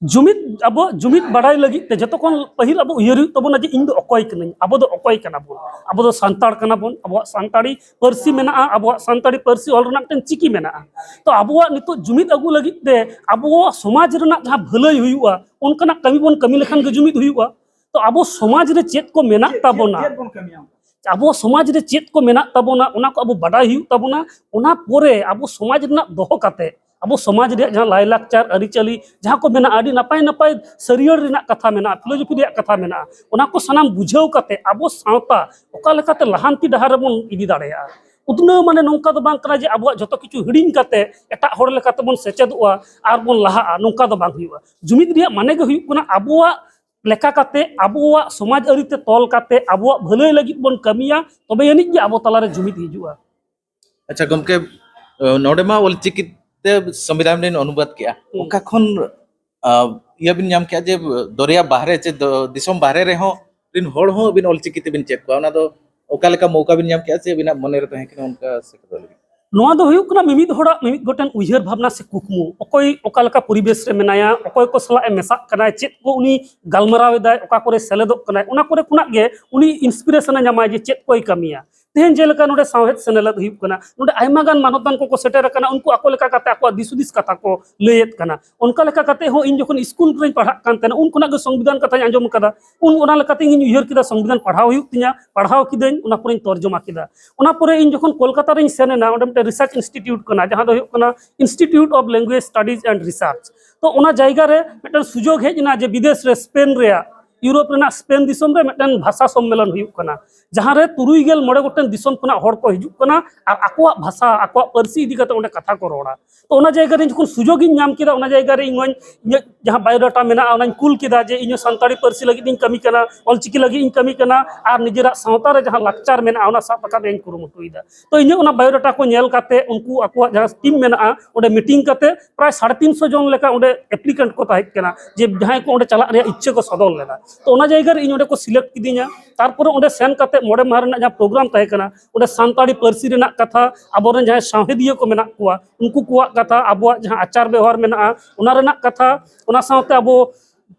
ᱡᱩᱢᱤᱫ, ᱟᱵᱚ ᱡᱩᱢᱤᱫ ᱵᱟᱲᱟᱭ ᱞᱟᱹᱜᱤᱫ ᱛᱮ ᱡᱚᱛᱚ ᱠᱷᱚᱱ ᱯᱟᱹᱦᱤᱞ ᱟᱵᱚ ᱩᱭᱦᱟᱹᱨ ᱦᱩᱭᱩᱜ ᱛᱟᱵᱚᱱᱟ ᱡᱮ ᱤᱧ ᱫᱚ ᱚᱠᱚᱭ ᱠᱟᱹᱱᱟᱹᱧ, ᱟᱵᱚ ᱫᱚ ᱚᱠᱚᱭ ᱠᱟᱱᱟ ᱵᱚᱱ᱾ ᱟᱵᱚ ᱫᱚ ᱥᱟᱱᱛᱟᱲ ᱠᱟᱱᱟ ᱵᱚᱱ, ᱟᱵᱚᱣᱟᱜ ᱥᱟᱱᱛᱟᱲᱤ ᱯᱟᱹᱨᱥᱤ ᱢᱮᱱᱟᱜᱼᱟ, ᱟᱵᱚᱣᱟᱜ ᱥᱟᱱᱛᱟᱲᱤ ᱯᱟᱹᱨᱥᱤ ᱚᱞ ᱨᱮᱱᱟᱜ ᱢᱤᱫᱴᱮᱱ ᱪᱤᱠᱤ ᱢᱮᱱᱟᱜᱼᱟ᱾ ᱛᱚ ᱟᱵᱚᱣᱟᱜ ᱱᱤᱛᱚᱜ ᱡᱩᱢᱤᱫ ᱟᱹᱜᱩ ᱞᱟᱹᱜᱤᱫ ᱛᱮ ᱟᱵᱚᱣᱟᱜ ᱥᱚᱢᱟᱡᱽ ᱨᱮᱱᱟᱜ ᱡᱟᱦᱟᱸ ᱵᱷᱟᱹᱞᱟᱹᱭ ᱦᱩᱭᱩᱜᱼᱟ, ᱚᱱᱠᱟᱱᱟᱜ ᱠᱟᱹᱢᱤ ᱵᱚᱱ ᱠᱟᱹᱢᱤ ᱞᱮᱠᱷᱟᱱ ᱜᱮ ᱡᱩᱢᱤᱫ ᱦᱩᱭᱩᱜᱼᱟ᱾ ᱛᱚ ᱟᱵᱚ ᱥᱚᱢᱟᱡᱽ ᱨᱮ ᱪᱮᱫ ᱠᱚ ᱢᱮᱱᱟᱜ ᱪᱮᱫ, ᱪᱮᱫ, ᱛᱟᱵᱚᱱᱟ, ᱪᱮᱫ ᱵᱚᱱ ᱠᱟᱹᱢᱤᱭᱟ? ᱟᱵᱚ ᱥᱚᱢᱟᱡᱽ ᱨᱮ ᱪᱮᱫ ᱠᱚ ᱢᱮᱱᱟᱜ ᱛᱟᱵᱚᱱᱟ, ᱚᱱᱟ ᱠᱚ ᱟᱵᱚ ᱵᱟᱰᱟᱭ ᱦᱩᱭᱩᱜ ᱛᱟᱵᱚᱱᱟ᱾ ᱚᱱᱟ ᱯᱚᱨᱮ ᱟᱵᱚ ᱥᱚᱢᱟᱡᱽ ᱨᱮᱱᱟᱜ ᱫᱚᱦᱚ ᱠᱟᱛᱮ, ᱟᱵᱚ ᱥᱚᱢᱟᱡᱽ ᱨᱮᱭᱟᱜ ᱡᱟᱦᱟᱸ ᱞᱟᱭᱼᱞᱟᱠᱪᱟᱨ, ᱟᱹᱨᱤᱪᱟᱹᱞᱤ, ᱡᱟᱦᱟᱸ ᱠᱚ ᱢᱮᱱᱟᱜᱼᱟ, ᱟᱹᱰᱤ ᱱᱟᱯᱟᱭ ᱱᱟᱯᱟᱭ ᱥᱟᱹᱨᱭᱟᱹᱲ ᱨᱮᱱᱟᱜ ᱠᱟᱛᱷᱟ ᱢᱮᱱᱟᱜᱼᱟ, ᱯᱷᱤᱞᱳᱡᱚᱯᱷᱤ ᱨᱮᱭᱟᱜ ᱠᱟᱛᱷᱟ ᱢᱮᱱᱟᱜᱼᱟ, ᱚᱱᱟ ᱠᱚ ᱥᱟᱱᱟᱢ ᱵᱩᱡᱷᱟᱹᱣ ᱠᱟᱛᱮ ᱟᱵᱚ ᱥᱟᱶᱛᱟ ᱚᱠᱟ ᱞᱮᱠᱟᱛᱮ ᱞᱟᱦᱟᱱᱛᱤ ᱰᱟᱦᱟᱨ ᱨᱮᱵᱚᱱ ᱤᱫᱤ ᱫᱟᱲᱮᱭᱟᱜᱼᱟ᱾ ᱩᱛᱱᱟᱹᱣ ᱢᱟᱱᱮ ᱱᱚᱝᱠᱟ ᱫᱚ ᱵᱟᱝ ᱠᱟᱱᱟ ᱡᱮ ᱟᱵᱚᱣᱟᱜ ᱡᱚᱛᱚ ᱠᱤᱪᱷᱩ ᱦᱤᱲᱤᱧ ᱠᱟᱛᱮ ᱮᱴᱟᱜ ᱦᱚᱲ ᱞᱮᱠᱟᱛᱮᱵᱚᱱ ᱥᱮᱪᱮᱫᱚᱜᱼᱟ ᱟᱨ ᱵᱚᱱ ᱞᱟᱦᱟᱜᱼᱟ, ᱱᱚᱝᱠᱟ ᱫᱚ ᱵᱟᱝ ᱦᱩᱭᱩᱜᱼᱟ᱾ ᱡᱩᱢᱤᱫ ᱨᱮᱭᱟᱜ ᱢᱟᱱᱮ ᱜᱮ ᱦᱩᱭᱩᱜ ᱠᱟᱱᱟ ᱟᱵᱚᱣᱟᱜ ᱞᱮᱠᱟ ᱠᱟᱛᱮ, ᱟᱵᱚᱣᱟᱜ ᱥᱚᱢᱟᱡᱽ ᱟᱹᱨᱤ ᱛᱮ ᱛᱚᱞ ᱠᱟᱛᱮ ᱟᱵᱚᱣᱟᱜ ᱵᱷᱟᱹᱞᱟᱹᱭ ᱞᱟᱹᱜᱤᱫ ᱵᱚᱱ ᱠᱟᱹᱢᱤᱭᱟ, ᱛᱚᱵᱮ ᱟᱹᱱᱤᱡ ᱜᱮ ᱟᱵᱚ ᱛᱟᱞᱟᱨᱮ ᱡᱩᱢᱤᱫ ᱦᱤᱡᱩᱜᱼᱟ᱾ ᱟᱪᱪᱷᱟ ᱜᱚᱢᱠᱮ, ᱱᱚᱰᱮ ᱢᱟ ᱚᱞᱪᱤᱠᱤ ᱛᱮ ᱥᱚᱝᱵᱤᱫᱷᱟᱱ ᱵᱤᱱ ᱚᱱᱩᱵᱟᱫ ᱠᱮᱜᱼᱟ, ᱦᱩᱸ᱾ ᱚᱠᱟ ᱠᱷᱚᱱ, ᱟ, ᱤᱭᱟᱹ ᱵᱤᱱ ᱧᱟᱢ ᱠᱮᱜᱼᱟ ᱡᱮ ᱫᱚᱨᱭᱟ ᱵᱟᱦᱨᱮ ᱪᱮ ᱫᱚ-, ᱫᱤᱥᱚᱢ ᱵᱟᱦᱨᱮ ᱨᱮᱦᱚᱸ ᱨᱤᱱ ᱦᱚᱲ ᱦᱚᱸ ᱟᱹᱵᱤᱱ ᱚᱞᱪᱤᱠᱤ ᱛᱮᱵᱤᱱ ᱪᱮᱫ ᱠᱚᱣᱟ? ᱚᱱᱟ ᱫᱚ ᱚᱠᱟ ᱞᱮᱠᱟ ᱢᱚᱣᱠᱟ ᱵᱤᱱ ᱧᱟᱢ ᱠᱮᱜᱼᱟ ᱥᱮ ᱟᱹᱵᱤᱱᱟᱜ ᱢᱚᱱᱮ ᱨᱮ ᱛᱟᱦᱮᱸ ᱠᱟᱱᱟ ᱚᱱᱠᱟ ᱥᱮᱴᱮᱨᱚᱜ ᱞᱟᱹᱜᱤᱫ? ᱱᱚᱣᱟ ᱫᱚ ᱦᱩᱭᱩᱜ ᱠᱟᱱᱟ ᱢᱤᱢᱤᱫ ᱦᱚᱲᱟᱜ ᱢᱤᱢᱤᱫ ᱜᱚᱴᱮᱱ ᱩᱭᱦᱟᱹᱨ ᱵᱷᱟᱵᱽᱱᱟ ᱥᱮ ᱠᱩᱠᱢᱩ᱾ ᱚᱠᱚᱭ ᱚᱠᱟ ᱞᱮᱠᱟ ᱯᱚᱨᱤᱵᱮᱥ ᱨᱮ ᱢᱮᱱᱟᱭᱟ, ᱚᱠᱚᱭ ᱠᱚ ᱥᱟᱞᱟᱜ ᱮ ᱢᱮᱥᱟᱜ ᱠᱟᱱᱟᱭ, ᱪᱮᱫ ᱠᱚ ᱩᱱᱤ ᱜᱟᱞᱢᱟᱨᱟᱣ ᱮᱫᱟᱭ, ᱚᱠᱟ ᱠᱚᱨᱮ ᱥᱮᱞᱮᱫᱚᱜ ᱠᱟᱱᱟᱭ, ᱚᱱᱟ ᱠᱚᱨᱮ ᱠᱷᱚᱱᱟᱜ ᱜᱮ ᱩᱱᱤ inspiration ᱮ ᱧᱟᱢᱟᱭ ᱡᱮ ᱪᱮᱫ ᱠᱚᱭ ᱠᱟᱹᱢᱤᱭᱟ᱾ ᱛᱮᱦᱮᱧ ᱡᱮᱞᱮᱠᱟ ᱱᱚᱰᱮ ᱥᱟᱶᱦᱮᱫ ᱥᱮᱱᱮᱞᱮᱫ ᱦᱩᱭᱩᱜ ᱠᱟᱱᱟ, ᱱᱚᱰᱮ ᱟᱭᱢᱟ ᱜᱟᱱ ᱢᱟᱱᱚᱛᱟᱱ ᱠᱚᱠᱚ ᱥᱮᱴᱮᱨ ᱟᱠᱟᱱᱟ, ᱩᱱᱠᱩ ᱟᱠᱚ ᱞᱮᱠᱟ ᱠᱟᱛᱮ ᱟᱠᱚᱣᱟᱜ ᱫᱤᱥ ᱦᱩᱫᱤᱥ ᱠᱟᱛᱷᱟ ᱠᱚ ᱞᱟᱹᱭᱮᱫ ᱠᱟᱱᱟ᱾ ᱚᱱᱠᱟ ᱞᱮᱠᱟ ᱠᱟᱛᱮ ᱦᱚᱸ ᱤᱧ ᱡᱚᱠᱷᱚᱱ ᱥᱠᱩᱞ ᱨᱮᱧ ᱯᱟᱲᱦᱟᱜ ᱠᱟᱱ ᱛᱟᱦᱮᱱᱟ, ᱩᱱ ᱠᱷᱚᱱᱟᱜ ᱜᱮ ᱥᱚᱝᱵᱤᱫᱷᱟᱱ ᱠᱟᱛᱷᱟᱧ ᱟᱸᱡᱚᱢ ᱟᱠᱟᱫᱟ᱾ ᱩᱱ ᱚᱱᱟ ᱞᱮᱠᱟᱛᱮ ᱤᱧ ᱩᱭᱦᱟᱹᱨ ᱠᱮᱫᱟ ᱥᱚᱝᱵᱤᱫᱷᱟᱱ ᱯᱟᱲᱦᱟᱣ ᱦᱩᱭᱩᱜ ᱛᱤᱧᱟ, ᱯᱟᱲᱦᱟᱣ ᱠᱤᱫᱟᱹᱧ, ᱚᱱᱟ ᱯᱚᱨᱮᱧ ᱛᱚᱨᱡᱚᱢᱟ ᱠᱮᱫᱟ᱾ ᱚᱱᱟ ᱯᱚᱨᱮ ᱤᱧ ᱡᱚᱠᱷᱚᱱ ᱠᱳᱞᱠᱟᱛᱟ ᱨᱤᱧ ᱥᱮᱱ ᱮᱱᱟ, ᱚᱸᱰᱮ ᱢᱤᱫᱴᱮᱱ research institute ᱠᱟᱱᱟ, ᱡᱟᱦᱟᱸ ᱫᱚ ᱦᱩᱭᱩᱜ ᱠᱟᱱᱟ Institute of Language Studies and Research᱾ ᱛᱚ ᱚᱱᱟ ᱡᱟᱭᱜᱟ ᱨᱮ ᱢᱤᱫᱴᱮᱱ ᱥᱩᱡᱳᱜᱽ ᱦᱮᱡ ᱮᱱᱟ ᱡᱮ ᱵᱤᱫᱮᱥ ᱨᱮ, ᱥᱯᱮᱱ ᱨᱮᱭᱟᱜ, ᱤᱭᱩᱨᱳᱯ ᱨᱮᱱᱟᱜ ᱥᱯᱮᱱ ᱫᱤᱥᱚᱢ ᱨᱮ ᱢᱤᱫᱴᱮᱱ ᱵᱷᱟᱥᱟ ᱥᱚᱢᱢᱮᱞᱚᱱ ᱦᱩᱭᱩᱜ ᱠᱟᱱᱟ, ᱡᱟᱦᱟᱸ ᱨᱮ ᱛᱩᱨᱩᱭ ᱜᱮᱞ ᱢᱚᱬᱮ ᱜᱚᱴᱮᱱ ᱫᱤᱥᱚᱢ ᱠᱷᱚᱱᱟᱜ ᱦᱚᱲ ᱠᱚ ᱦᱤᱡᱩᱜ ᱠᱟᱱᱟ ᱟᱨ ᱟᱠᱚᱣᱟᱜ ᱵᱷᱟᱥᱟ, ᱟᱠᱚᱣᱟᱜ ᱯᱟᱹᱨᱥᱤ ᱤᱫᱤ ᱠᱟᱛᱮ ᱚᱸᱰᱮ ᱠᱟᱛᱷᱟ ᱠᱚ ᱨᱚᱲᱟ᱾ ᱛᱚ ᱚᱱᱟ ᱡᱟᱭᱜᱟ ᱨᱮ ᱡᱚᱠᱷᱚᱱ ᱥᱩᱡᱳᱜᱽ ᱤᱧ ᱧᱟᱢ ᱠᱮᱫᱟ, ᱚᱱᱟ ᱡᱟᱭᱜᱟ ᱨᱮ ᱤᱧ ᱦᱚᱸᱧ ᱤᱧᱟᱹᱜ ᱡᱟᱦᱟᱸ ᱵᱟᱭᱳᱰᱟᱴᱟ ᱢᱮᱱᱟᱜᱼᱟ, ᱚᱱᱟᱧ ᱠᱩᱞ ᱠᱮᱫᱟ ᱡᱮ ᱤᱧ ᱦᱚᱸ ᱥᱟᱱᱛᱟᱲᱤ ᱯᱟᱹᱨᱥᱤ ᱞᱟᱹᱜᱤᱫ ᱤᱧ ᱠᱟᱹᱢᱤ ᱠᱟᱱᱟ, ᱚᱞᱪᱤᱠᱤ ᱞᱟᱹᱜᱤᱫ ᱤᱧ ᱠᱟᱹᱢᱤ ᱠᱟᱱᱟ, ᱟᱨ ᱱᱤᱡᱮᱨᱟᱜ ᱥᱟᱶᱛᱟ ᱨᱮ ᱡᱟᱦᱟᱸ ᱞᱟᱠᱪᱟᱨ ᱢᱮᱱᱟᱜᱼᱟ, ᱚᱱᱟ ᱥᱟᱵ ᱨᱟᱠᱟᱵ ᱨᱮᱭᱟᱜ ᱤᱧ ᱠᱩᱨᱩᱢᱩᱴᱩᱭᱮᱫᱟ᱾ ᱛᱚ ᱤᱧᱟᱹᱜ ᱚᱱᱟ ᱵᱟᱭᱳᱰᱟᱴᱟ ᱠᱚ ᱧᱮᱞ ᱠᱟᱛᱮ ᱩᱱᱠᱩ ᱟᱠᱚᱣᱟᱜ ᱡᱟᱦᱟᱸ ᱴᱤᱢ ᱢᱮᱱᱟᱜᱼᱟ, ᱚᱸᱰᱮ ᱢᱤᱴᱤᱝ ᱠᱟᱛᱮ ᱯᱨᱟᱭ ᱥᱟᱲᱮ ᱛᱤᱱ ᱥᱚ ᱡᱚᱱ ᱞᱮᱠᱟ ᱚᱸᱰᱮ ᱮᱯᱞᱤᱠᱮᱱᱴ ᱠᱚ ᱛᱟᱦᱮᱸ ᱠᱟᱱᱟ, ᱡᱮ ᱡᱟᱦᱟᱸᱭ ᱠᱚ ᱚᱸᱰᱮ ᱪᱟᱞᱟᱜ ᱨᱮᱭᱟᱜ ᱤᱪᱪᱷᱟᱹ ᱠᱚ ᱥᱚᱫᱚᱨ ᱞᱮᱫᱟ᱾ ᱛᱚ ᱚᱱᱟ ᱡᱟᱭᱜᱟ ᱨᱮ ᱤᱧ ᱚᱸᱰᱮ ᱠᱚ ᱥᱤᱞᱮᱠᱴ ᱠᱤᱫᱤᱧᱟ᱾ ᱛᱟᱨᱯᱚᱨᱮ ᱚᱸᱰᱮ ᱥᱮᱱ ᱠᱟᱛᱮ ᱢᱚᱬᱮ ᱢᱟᱦᱟ ᱨᱮᱱᱟᱜ ᱡᱟᱦᱟᱸ ᱯᱨᱳᱜᱨᱟᱢ ᱛᱟᱦᱮᱸ ᱠᱟᱱᱟ, ᱚᱸᱰᱮ ᱥᱟᱱᱛᱟᱲᱤ ᱯᱟᱹᱨᱥᱤ ᱨᱮᱱᱟᱜ ᱠᱟᱛᱷᱟ, ᱟᱵᱚᱨᱮᱱ ᱡᱟᱦᱟᱸᱭ ᱥᱟᱶᱦᱮᱫᱤᱭᱟᱹ ᱠᱚ ᱢᱮᱱᱟᱜ ᱠᱚᱣᱟ, ᱩᱱᱠᱩ ᱠᱚᱣᱟᱜ ᱠᱟᱛᱷᱟ, ᱟᱵᱚᱣᱟᱜ ᱡᱟᱦᱟᱸ ᱟᱪᱟᱨ ᱵᱮᱣᱦᱟᱨ ᱢᱮᱱᱟᱜᱼᱟ, ᱚᱱᱟ ᱨᱮᱱᱟᱜ ᱠᱟᱛᱷᱟ, ᱚᱱᱟ ᱥᱟᱶᱛᱮ ᱟᱵᱚ